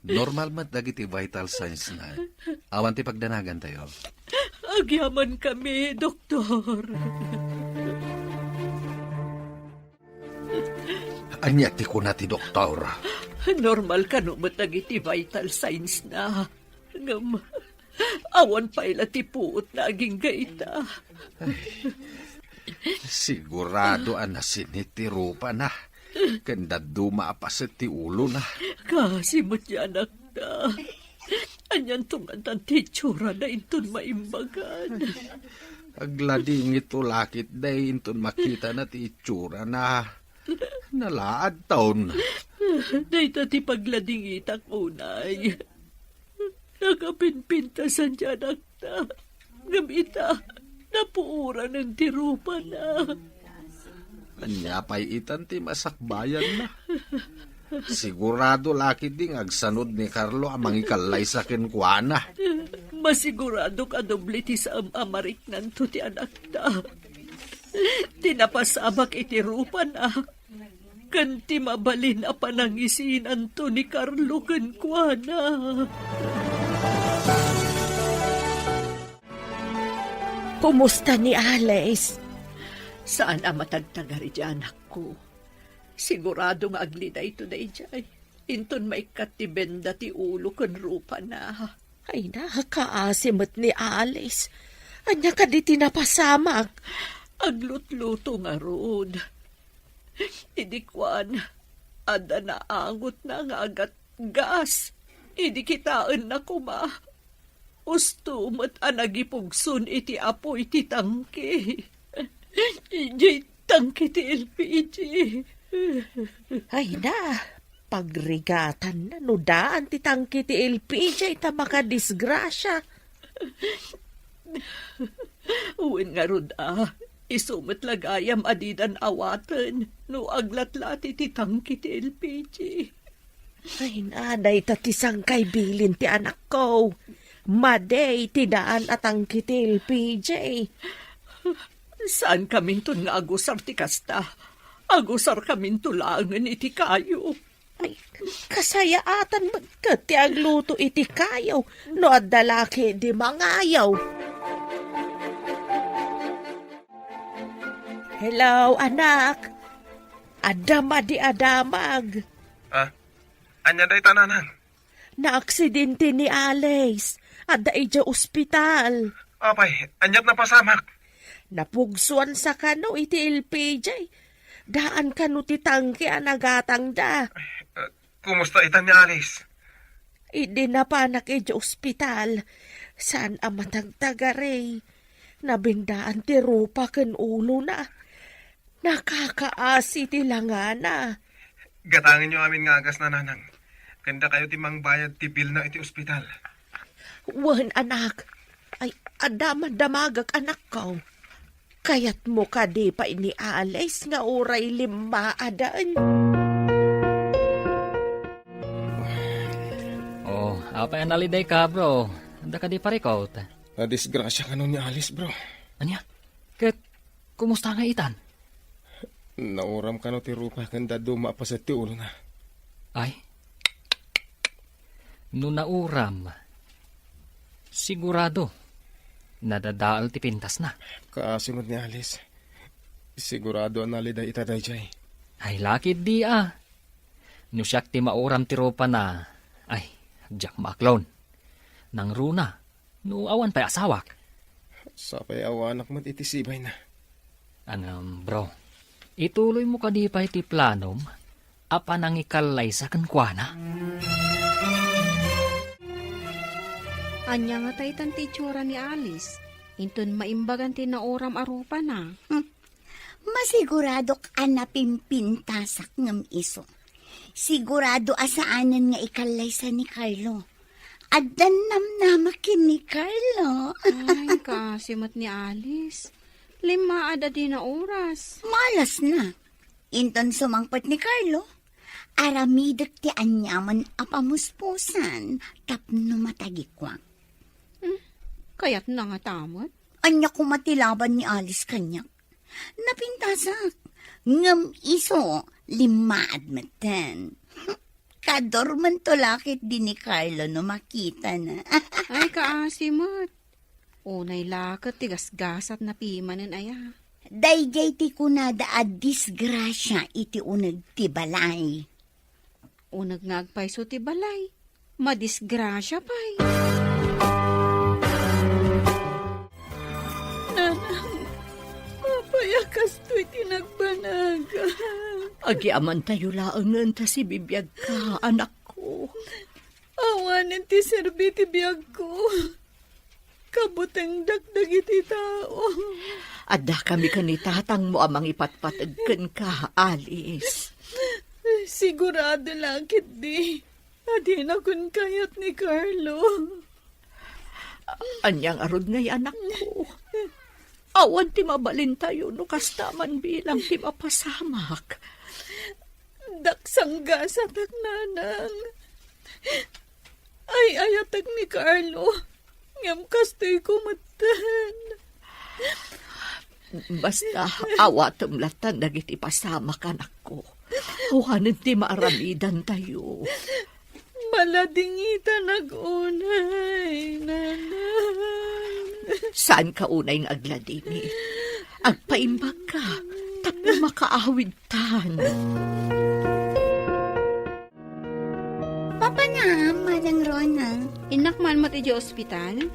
Normal met dagiti vital signs na. Awan ti pagdanagantayo. Agyamankami, doktor. Ania ti kuna ti doktor? Normal kano met dagiti vital signs na. Ngem, awan pay la ti puot na agingga ita. Ay, sigurado a nasinit ti rupana. Ken dadduma a paset ti ulona. Kaasi met ti anakta. Anianto ngatan ti itsurana inton maimbagan? Agladingitto la ketdi inton makitana ti itsurana. Nalaadton. Dayta ti pagladingitak unay. Nakapimpintasan ti anakta. Ngem ita, napuoranen ti rupana. Ania pay itan ti masakbayanna? Sigurado la ketdi nga agsanod ni Carlo a mangikallaysa kenkuana. Masiguradok a doble ti saan a mariknanto ti anakta. Ti napasamak iti rupana, ken ti mabalin a panangisinanto ni Carlo kenkuana. Kumusta ni Alice? Saan a matagtagar iti anakko. Sigurado nga aglinayto daydiay. Inton maikkat ti benda ti ulo ken rupana. Ay na, kaasi met ni Alice. Ania kadi ti napasamak? Aglutluto ngarud. Idi kuan, adda naangotna nga agatgas. Idi kitaenna koma, usto met a nagipugson iti apuy ti tangke. Idiay tangke ti L P G. Ay na, Pagrigatanna no daan ti tangke ti L P J ta makadisgrasia. Wen ngarud a, isu met la gayam a didan awaten no aglatlati ti tangke ti L P J. Ay, na, dayta ti sangkay bilin ti anakko. Madi ti daan a tangke ti L P J. Saankaminton nga agusar ti kasta. Agusarkaminto laengen iti kayo. Ay, kasayaatan met ket ti agluto iti kayo no adda la ketdi mangayo. Hello, anak. Adda madi a damag. Ah, ania dayta, nanang? Naaksidente ni Alice. Adda idiay ospital. Apay, aniat napasamak? Napugsuansa kano iti L P J. Daan kano ti tangke a nagatangda. Eh, kumusta ita ni Alice? Idi napanak idiay ospital, saan a matagtagari. Nabendaan ti rupa ken ulona. Nakakaasi ti langana. Gatangenyo amin nga agasna, nanang. Ken dakayo ti mangbayad ti bilna iti ospital. Wen, anak. Ay, adda man damagak, anakko. Kayatmo kadi pay ni Alice nga uray limmaaden? Oh, apay a nalidayka, bro? Adda kadi parikut? Nadisgrasia kano ni Alice, bro. Ania? Ket kumusta nga itan? Nauram kano ti rupa ken dadduma a paset ti ulona. Ay? No nauram, sigurado, nadadael ti pintasna. Kaasi met ni Alice. Sigurado a naliday ita daydiay. Ay, lakit di a. No siak ti mauram ti rupana, ay, diak maaklon. Nangruna, no awan pay asawak. Sapay awanak met iti sibayna. Ngem, bro, ituloymo kadi pay ti planom a panangikallaysa kenkuana? Ania ngata itan ti itsura ni Alice? Inton maimbagan ti nauram a rupana. Hmm. Masiguradok a napimpintasak ngem isu. Sigurado a saanen nga ikallaysa ni Carlo. Addan namnama ken ni Carlo. Ay, kaasi met ni Alice. Limmaad a di nauras. Malasna. Inton sumangpet ni Carlo, aramidek ti aniaman a pamuspusan tapno matagikuak. Hmm, kayatna ngata met? Ania koma ti laban ni Alice kaniak? Napintasak. Ngem isu, limmaad metten. Kadurmento la ketdi ni Carlo no makitana. Ay, kaasi met. Unay la ket ti gasgasatna pimanen aya. Daydiay ti kunada a disgrasia iti uneg ti balay. Uneg nga agpayso ti balay, madisgrasia pay. Nanang, apay a kastoy ti nagbanag? Agiamantayo laengen ta sibibiagka, anakko. Awanen ti serbi ti biagko. Kabutengdak dagiti tao. Addakami ken ni tatangmo a mangipatpateg kenka, Alice. Sigurado la ketdi a dinakon kayat ni Carlo. Ania ngarud ngay, anakko? Awan ti mabalintayo no kasta man bilang ti mapasamak. Daksanggasatak, nanang. Ay-ayatek ni Carlo. Ngem kastoyko metten. Basta, awatem lattan dagiti pasamak, anakko. Awanen ti maaramidantayo. Maladingitanak unay, nanang. Saanka unay nga agladingit. Agpaimbagka tapno makaawidtan. Papanam, Manang Rona. Innak man met idiay ospital?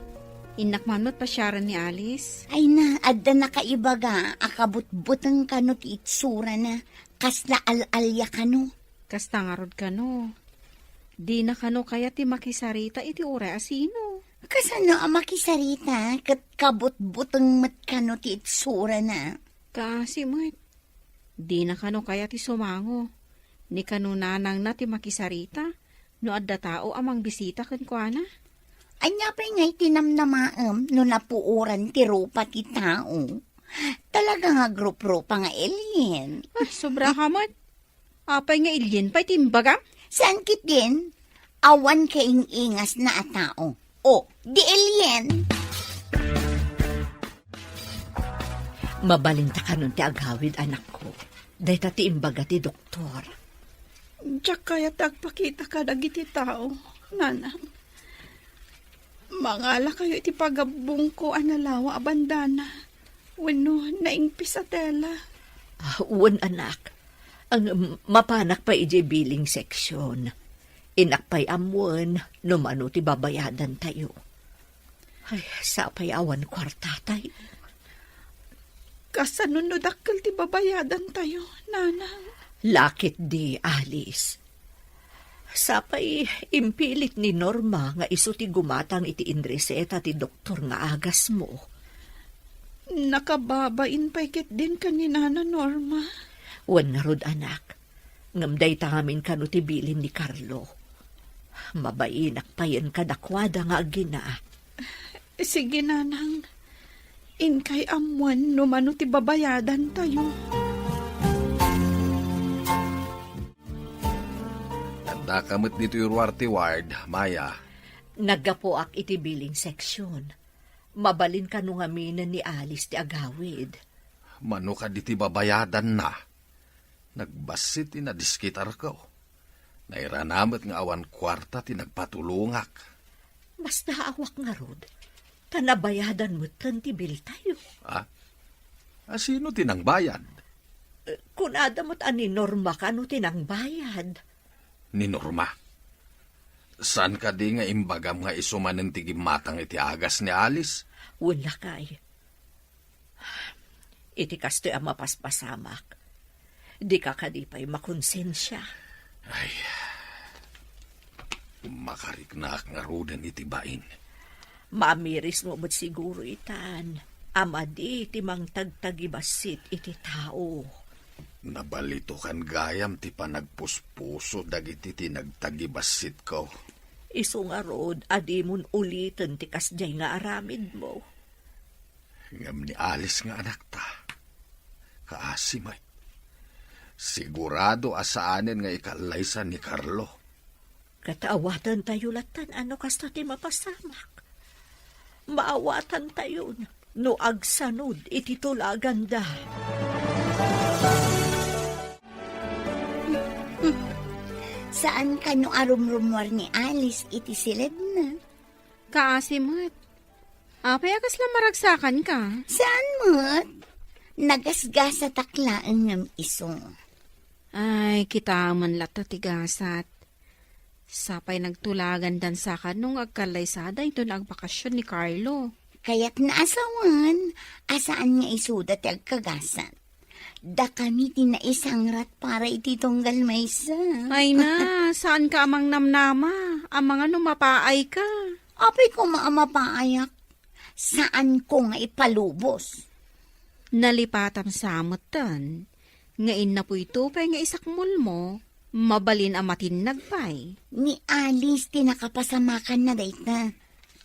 Innak man met pasiaren ni Alice? Ay na, adda nakaibaga a kabutbuteng kano ti itsurana. Kasla al-alia kano. Kasta ngarud kano. Dina kano kayat ti makisarita iti uray a sino. Kasano a makisarita ket kabutbuteng met kano ti itsurana? Kaasi met. Dina kano kayat ti sumango. Ni kano nanangna ti makisarita no adda tao a mangbisita kenkuana. Ania pay ngay ti namnamaem no napuoran ti rupa ti tao? Talaga nga gruprupa nga alien. Ah, sobra ka met. Apay nga alien pay ti imbagam? Saan ketdin? Awan kaing-ingasna a tao. O, di alien. Mabalinta kanon ti agawid, anakko. Dayta ti imbaga ti doktor. Diak kayat ti agpakita kadagiti tao, nanang. Mangalakayo iti pagabbongko a nalawa a bandana wenno naingpis a tela. Ah, wen, anak. Ang mapanak pay idiay billing section. Innak pay ammoen no mano ti babayadantayo. Ay, sapay awan kuartatayo. Kasano no dakkel ti babayadantayo, nanang? Lakit di, Alice. Sapay impilit ni Norma nga isu ti gumatang iti inreseta ti doktor nga agasmo. Nakababain pay ketdin ken ni Nana Norma. Wen ngarud, anak. Ngem dayta ngamin kano ti bilin ni Carlo. Mabainak payen kadakuada nga agina. Sige, nanang. Inkay ammoen no mano ti babayadantayo. Addaka met ditoy ruar ti ward, Maya. Naggapuak iti billing section. Mabalin kano ngaminen ni Alice ti agawid. Mano kadi ti babayadanna? Nagbassit ti nadiskitarko. Nairana met nga awan kuarta ti nagpatulongak. Basta aawak ngarud, ta nabayadan metten ti biltayo. Ah? A, sino ti nangbayad? Eh, kunada met a ni Norma kano ti nangbayad. Ni Norma? Saan kadi nga imbagam nga isu manen ti gimmatang iti agas ni Alice? Wen, lakay. Iti kastoy a mapaspasamak, dika kadi pay makonsensia? Ay, makariknaak ngaruden iti bain. Maamirismo met siguro itan a madi ti mangtagtagibassit iti tao. Nabalitokan gayam ti panagpuspuso dagiti ti nagtagibassitko. Isu ngarud a dimon uliten ti kasdiay nga aramidmo. Ngem ni Alice nga anakta, kaasi met. Sigurado a saanen nga ikallaysa ni Carlo. Ket awatantayo latta no kasta ti mapasamak. Maawatantayon no agsanod iti tulaganda. Saan kano a rumrumuar ni Alice iti siledna? Kaasi met. Apay a kasla maragsakanka? Saan met? Nagasgasatak laeng ngem isu. Ay, kitaem latta ti gasat. Sapay nagtulagandan sa kano nga agkallaysada inton agbakasyon ni Carlo. Kayatna a sawen a saan nga isuda ti agkagasat. Dakami ti naisangrat para iti tunggal maysa. Ay na, saanka a mangnamnama? Amangan no mapaayka. Apay koma a mapaayak? Saanko nga ipalubos. Nalipatam sa metten nga innapoy to pay nga isakmolmo, mabalin a matinnag pay. Ni Alice ti nakapasamakanna dayta.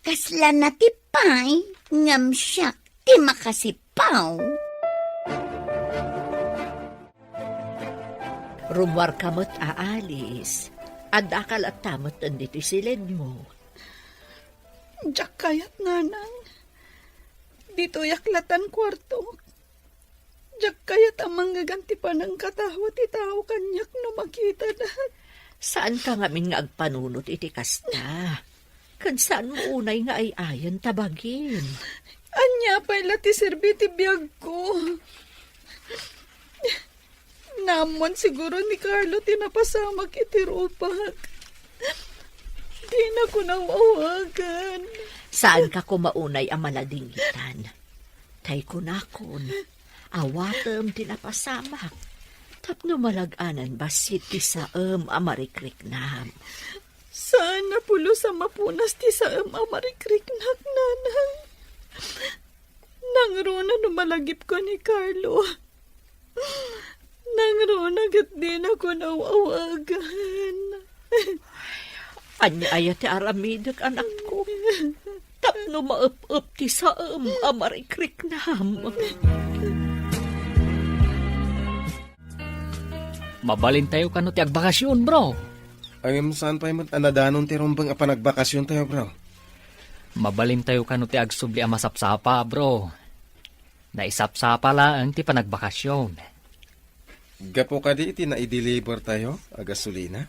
Kasla natipay ngem siak ti makasipaw. Rummuarka met a Alice. Addaka latta met ditoy siledmo. Diak kayat, nanang. Ditoyak latan kuartok. Diak kayat a mangngeg ti panangkatawa ti tao kaniak no makitanak. Saanka ngamin nga agpanunot iti kasta. Ken saanmo unay nga ay-ayen ta bagim. Ania pay la ti serbi ti biagko? Naammoan siguro ni Carlo ti napasamak iti rupak. Dinako nawawagan. Saanka koma unay a maladingitan. Tay kunakon, awatem ti napasamak. Tapno malag-anan bassit ti saem a marikriknam. Saan a pulos a mapunas ti saem a marikriknak, nanang. Nangruna no malagipko ni Carlo. Nangruna ket dinakon aw-awagan. Ania aya ti aramidek, anakko? Tapno maep-ep ti saem a marikriknam. Mabalintayo kano ti agbakasyon, bro? Ngem saan pay met a nadanon ti rumbeng a panagbakasyontayo, bro? Mabalintayo kano ti agsubli a masapsapa, bro. Naisapsapa laeng ti panagbakasyon. Gapu kadi iti naidelivertayo a gasolina?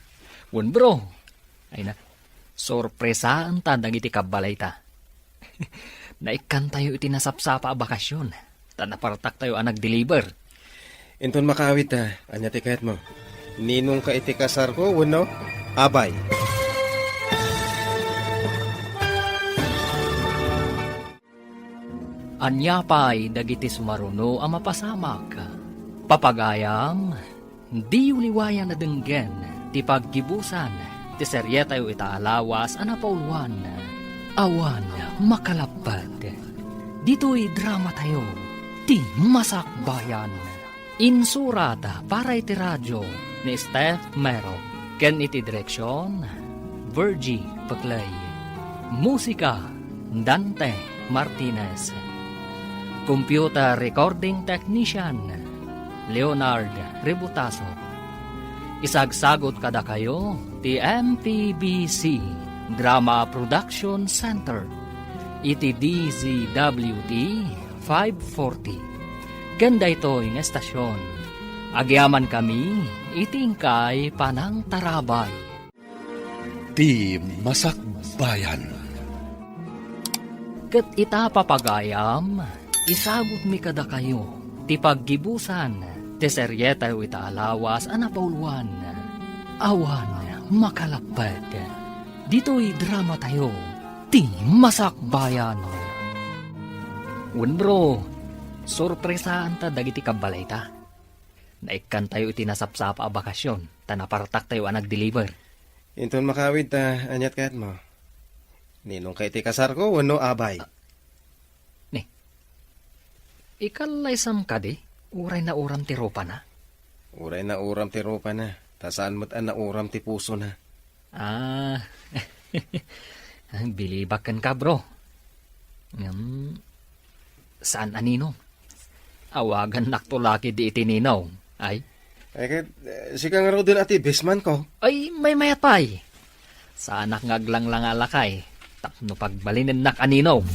Wen, bro. Ay na, sorpresaenta dagiti kabbalayta. Naikkantayo iti nasapsapa a bakasyon, ta napartaktayo a nagdeliver. Inton makaawidta, ania ti kayatmo? Ninongka iti kasarko wenno abay? Ania pay dagiti sumaruno a mapasamak? Papagayam, diyo liwayan a denggen ti paggibusan ti serietayo ita a lawas a napauluan, Awan Makalapped. Ditoy dramatayo, ti Masakbayan. Insurat para iti radio ni Steph Mero ken iti direksion, Virgie Peclay. Musika, Dante Martinez. Computer recording technician, Leonard Rebutaso. Isagsagot kadakayo ti M P B C Drama Production Center iti D Z W T five forty. Ken daytoy nga estasion, agyamankami iti inkay panangtarabay. Ti Masakbayan. Ket ita, papagayam, isagutmi kadakayo ti paggibusan ti serietayo ita a lawas a napauluan, Awan Makalapped. Ditoy dramatayo, Ti Masakbayan. Wen, bro, sorpresaanta dagiti kabbalayta. Naikkantayo iti nasapsapa a bakasyon, ta napartaktayo a nagdeliver. Inton makaawidta, aniat kayatmo? Ninongka iti kasarko wenno abay? Ah, ni, ikalaysam kadi, uray nauram ti rupana? Uray nauram ti rupana, ta saan met a nauram ti pusona. Ah, bilibak kenka, bro. Ngem, saan a ninong. Awagannakto la ketdi iti ninong. Ay? Ay, ket, eh, sika ngaruden a ti bestmanko. Ay, maymayat pay. Saanak nga aglanglanga a lakay tapno pagbalinennak a ninong.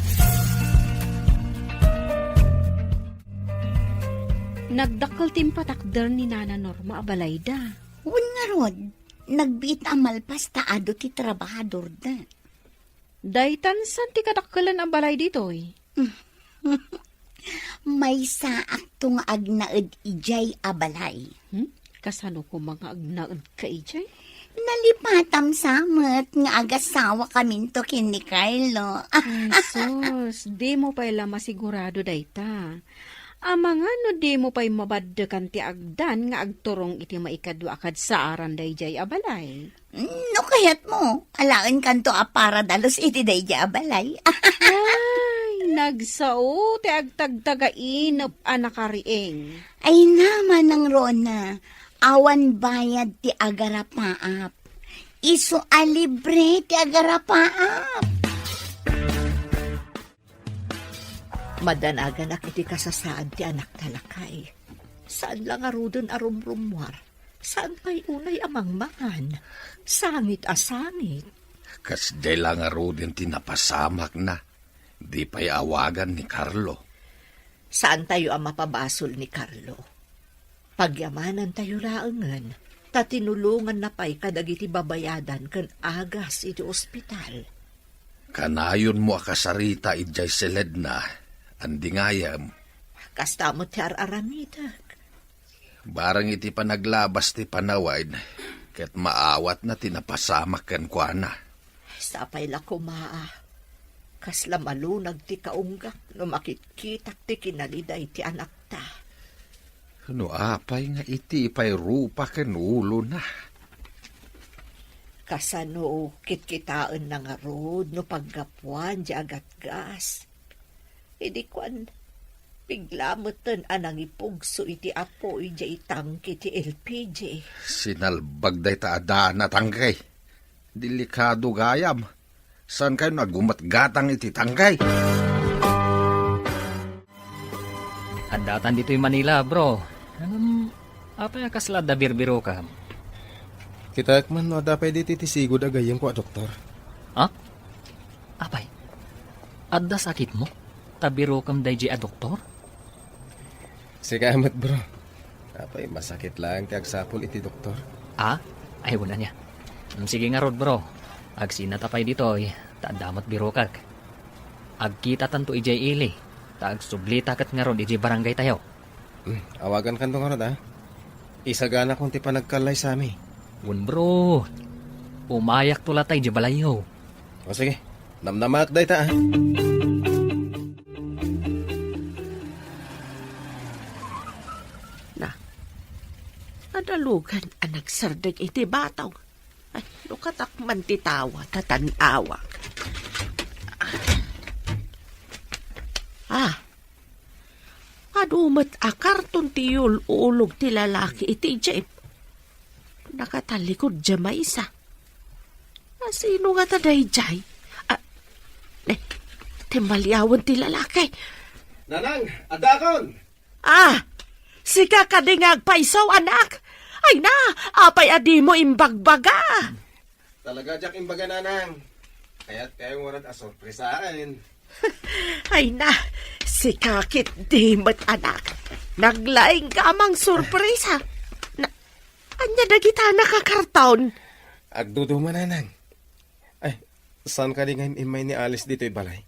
Nagdakkel ti impatakder ni Nana Norma a balayda. Wen ngarud, nagbiit a malpas ta adu ti trabahadorda. Daytan saan ti kadakkelen a balay ditoy? Maysaakto nga agnaed idiay a balay. Hmm? Kasano koma nga agnaedka idiay? Nalipatam sa met nga agasawakaminto ken ni Carlo. Ay, sus, dimo pay la masigurado dayta. Amangan no dimo pay mabaddekan ti agdan nga agturong iti maikadua a kadsaaran daydiay a balay. No kayatmo, alaenkanto a para dalus iti daydiay a balay. Ay, nagsao ti agtagtagainep a nakariing. Ay, naman, Nang Rona, awan bayad ti agarapaap. Isu a libre ti agarapaap. Madanaganak iti kasasaad ti anakta, lakay. Saan la ngaruden a rumrummuar. Saan pay unay a mangmangan. Sangit a sangit. Kasdiay la ngaruden ti napasamakna. Di pay awagan ni Carlo. Saantayo a mapabasol ni Carlo. Pagyamanantayo laengen, ta tinulonganna pay kadagiti babayadan ken agas iti ospital. Kanayonmo a kasarita idiay siledna, andi ngayem. Kasta met ti ar-aramidek. Bareng iti panaglabas ti panawen, ket maawatna ti napasamak kenkuana. Sapay la koma a kasla malunag ti kaunggak no makitkitak ti kinaliday ti anakta. No apay nga iti pay rupa ken ulona? Kasano kitkitaenna ngarud no paggapuan diay agatgas? Idi kuan, Bigla metten a nangipugso iti apo idiay tangke ti L P G. Sinalbag dayta a daan a tangke. Delikado gayam. Saan kayo nagumatgatang iti tangke? Addatan ditoy Manila, bro. Ngem, apay a kasla adda birbirokam? Kitaek man no adda pay ditoy ti sigud a gayyemko a doktor. Ha? Apay, adda sakitmo? Ta birokam daydiay a doktor? Sika met, bro. Apay, masakit laeng ti agsapul iti doktor. Ah? Ay, wala niya. Mm, sige ngarud, bro. Agsinata pay ditoy, ta adda met birokak. Agkitatanto idiay ili, ta agsublita ket ngarud idiay barangay tayo. Hmm, awagankanto ngarud, a. Isaganakon ti panagkallaysami. Wen, bro. Umayakto latay idiay balayyo. O, sige. Namnamaak dayta, a. Na, adalugan a nagsardeng iti batong. Ay, lukatak man ti tawa, ta tan-awak. Ah, adu met a karton ti yul-ulog ti lalaki iti jeep. Nakatalikod dia maysa. A, sino ngata daydiay? Ah, eh, ti maliawen ti lalaki. Nanang, adakon! Ah, sika kadi nga agpayso, anak? Ay na, apay a dimo imbagbaga? Talaga diak imbaga, Nanang. Kayat kayo ngarud a sorpresaen. Ay na, sika ketdi met, anak. Naglaing ka mang sorpresa. Na, ania dagita nakakarton? Agduduma, Nanang. Ay, saan kadi nga im-immay ni Alice ditoy balay?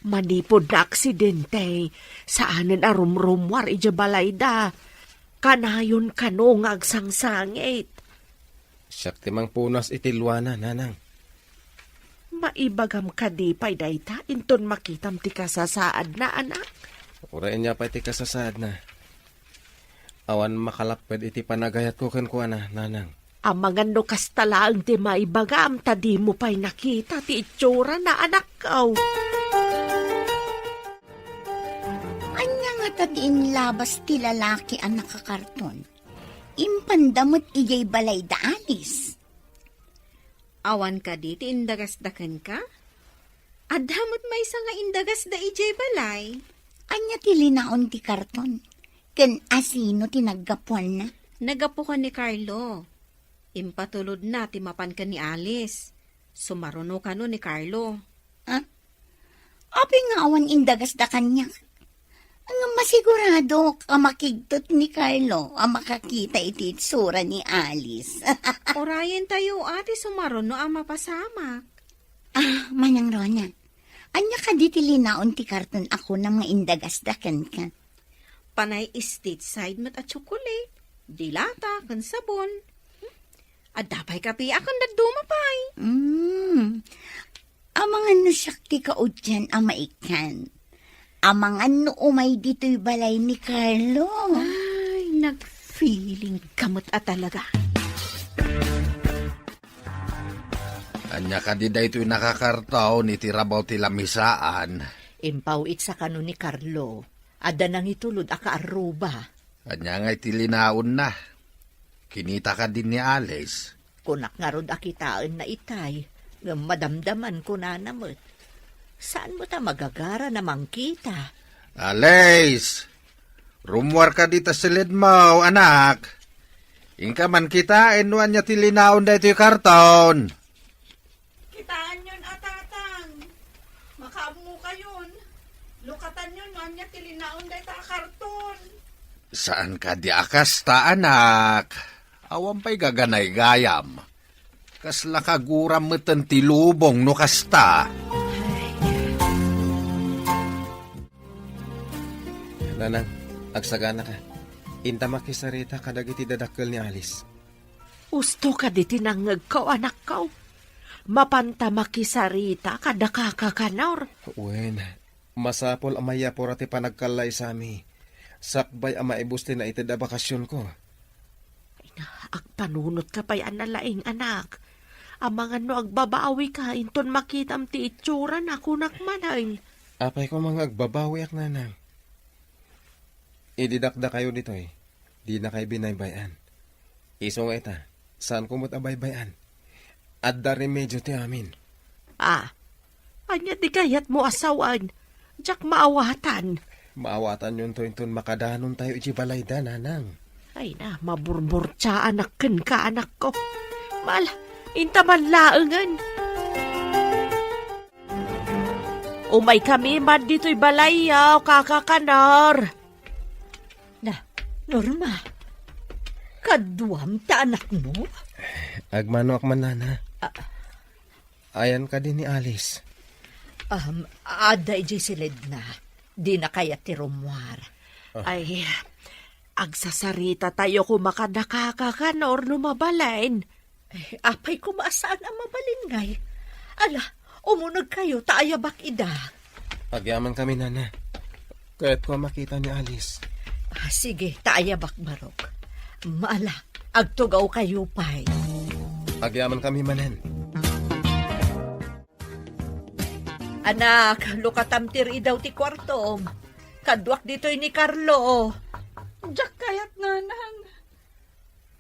Manipud naaksidente, saanen a rumrummuar idiay balayda. Kanayon kano nga agsangsangit. Siak ti mangpunas iti luana, Nanang. Maibagam kadi pay dayta inton makitam ti kasasaadna, anak? Uray ania pay ti kasasaadna. Awan makalapped iti panagayatko kenkuana, Nanang. Amangan no kasta laeng ti maibagam, ta dimo pay nakita ti itsurana, anakko. Ania ngata ti inlabas ti lalaki a nakakarton? Impanda met idiay balayda Alice. Awan kadi ti indagasda kenka? Adda met maysa nga indagasda idiay balay. Ania ti linaon ti karton? Ken asino ti naggapuanna? Naggapu ken ni Carlo. Impatulodna ti mapan ken ni Alice. Sumaruno kano ni Carlo. Ah? Apay nga awan indagasda kaniak? Ngem masiguradok a makigtot ni Carlo a makakita iti itsura ni Alice. Urayentayo a ti sumaruno a mapasamak. Ah, Manang Rona, ania kadi ti linaon ti karton a kunam nga indagasda kenka? Panay Stateside met a tsokolate, dilata, ken sabon. Hmm? Adda pay kape a ken dadduma pay. Mm. Amangan no siak ti kaudian a maikkan. Amangan no umay ditoy balay ni Carlo. Ay, nag-feeling ka met a talaga. Ania kadi daytoy nakakarton iti rabaw ti lamisaan? Impaw-itsa kano ni Carlo. Adda nangitulod a kaarruba. Ania ngay ti linaonna? Kinita kadi ni Alice? Kunak ngarud a kitaenna itay, ngem madamdaman kunana met. Saan met a magagara na mangkita? Alice! Rummuar kadi ta siledmo, anak. Inka man kitaen no ania ti linaon daytoy karton. Kitaenyon a, Tatang. Makaammokayon. Lukatanyon no ania ti linaon dayta a karton. Saan kadi a kasta, anak? Awan pay gaganaygayam. Kasla kaguram meten ti lubong no kasta. Nanang, agsaganaka. Inta makisarita kadagiti dadakkel ni Alice. Usto kadi ti nangngegko, anakko. Mapanta makisarita kada kakakanor. Wen, masapul a mayapura ti panagkallaysami. Sakbay a maibus ti naited a bakasionko. Ay na, agpanunotka pay a nalaing, anak. Amangan no agbabawika inton makitam ti itsurana, kunak manen. Apay koma nga agbabawiak, Nanang? Idi dakdakayo ditoy, dinakay binaybay-an. Isu nga ita, saanko met a baybay-an. Adda remedio ti amin. Ah, ania ti kayatmo a sawen? Diak maawatan. Maawatanyonto inton makadanontayo iti balayda, nanang. Ay na, maburburtiaanak kenka, anakko. Mal, inta man laengen. Umaykami man ditoy balayyo, Kaka Kanor. Na, Norma, kaduam ti anakmo? Agmanoak man, nana. Ah. Ayan kadi ni Alice? Um, adda idiay siledna. Dina kayat ti rummuar. Ah. Ay, agsasaritatayo koma kada Kaka Kanor no mabalin. Ay, apay koma a saan a mabalin ngay? Ala, umunegkayo ta ayabak ida. Agyamankami, nana. Kayatko a makita ni Alice. Ah, sige, ta ayabak, barok. Maala, agtugawkayo pay. Agyamankami manen. Anak, lukatam ti ridaw ti kuartom. Kaduak ditoy ni Carlo. Diak kayat, nanang.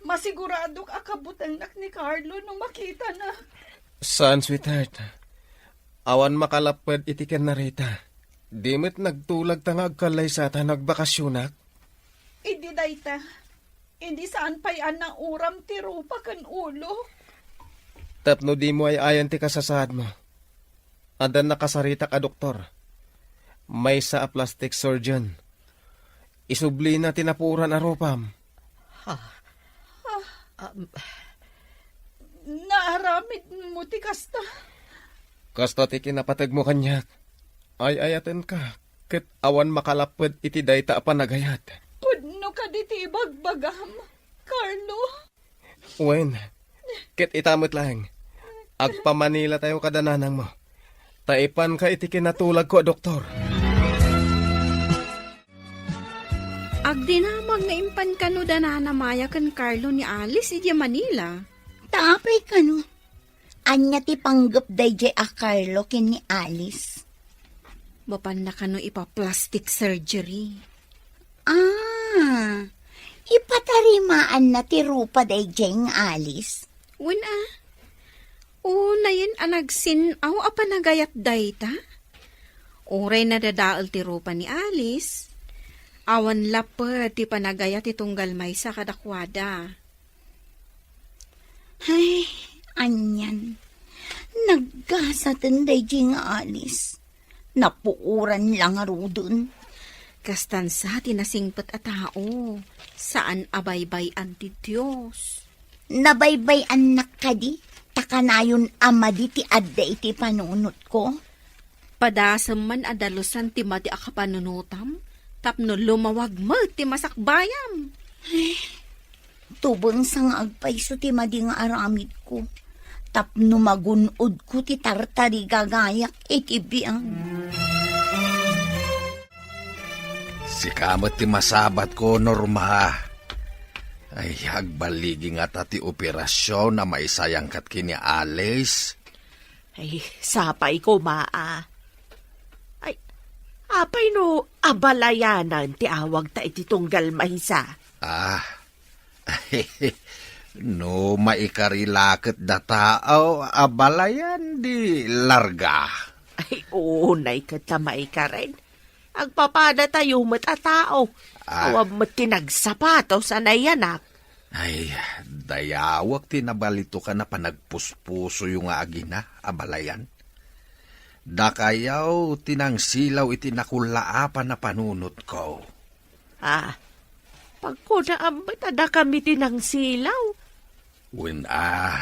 Masiguradok a kabutengnak ni Carlo no makitana. Saan, sweetheart. Awan makalapped iti ken Rita. Di met nagtulagta nga agkallaysata no agbakasyonak. Idi dayta, idi saan pay a nauram ti rupa ken ulo. Tapno dimo ay-ayan ti kasasaadmo. Adda nakasaritak a doktor. Maysa a plastic surgeon. Isublina ti napuoran a rupam. Ha? Ah, naaramidmo ti kasta? Kasta ti kinapategmo kaniak. Ay-ayatenka, ket awan makalapped iti dayta a panagayat. Pudno kadi ti ibagbagam, Carlo? Wen, ket ita met laeng, agpamanilatayo kada nanangmo, ta ipanka iti kinatulagko a doktor. Agdinamag nga impan kano da Nana Maya ken Carlo ni Alice idiay Manila. Ta apay kano? Ania ti panggep daydiay a Carlo ken ni Alice? Mapanna kano ipa-plastic surgery. Ah, ipatarimaanna ti rupa daydiay nga Alice? Wen a. Unayen a nagsin-aw a panagayat dayta. Uray nadadael ti rupa ni Alice, awan lapped ti panagayat ti tunggal maysa kadakuada. Ay, anian. Naggasaten daydiay nga Alice. Napuoran la ngaruden. Kastan sa ti nasingpet a tao, saan a baybay-an ti Dios. Nabaybay-annak kadi, ta kanayon a madi ti adda iti panunotko? Padasem man a dalusan ti madi a kapanunotam, tapno lumawag met ti masakbayam. Ay, tubeng sa nga agpayso ti madi nga aramidko, tapno magun-odko ti tartarigagayak iti biag. Sika met ti masabatko, Norma. Ay, agballigi ngata ti operasion a maisayangkat ken ni Alice. Ay, sapay koma a. Ay, apay no abalayanan ti awagta iti tunggal maysa? Ah, no maikari la ket dataw, abalayan di larga. Ay, unay ket ta maikaren. Agpapadatayo met a tao. Ah. Awan met ti nagsapatos a nayanak. Ay, dayawek ti nabalitokan a panagpuspusoyo nga agina, abalayan. Dakayaw ti nangsilaw iti nakullaapan a panunotko. Ah, pagkunaam met a dakami ti nangsilaw? Wen a,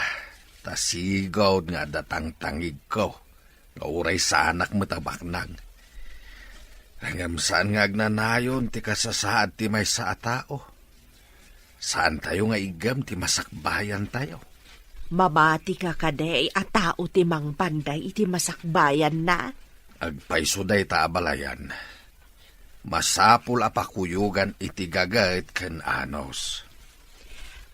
ta sigud nga adda tangtangigko, nga uray saanak met a baknang. Ngem saan nga agnanayon ti kasasaad ti maysa a tao. Saantayo nga iggem ti masakbayantayo. Mamatika kadi a tao ti mangpanday iti masakbayanna? Agpayso dayta, abalayan. Masapul a pakuyogan iti gaget ken anus.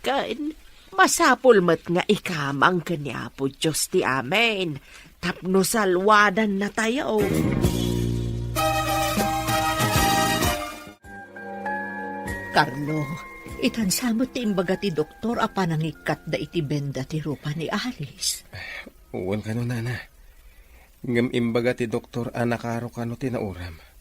Ken masapul met nga ikamang ken ni Apo Dios ti amin, tapno salwadannatayo. Carlo, itan sa met ti imbaga ti doktor a panangikkatda iti benda ti rupa ni Alice. Wen kano, nana. Ngem imbaga ti doktor a nakaro kano ti nauram.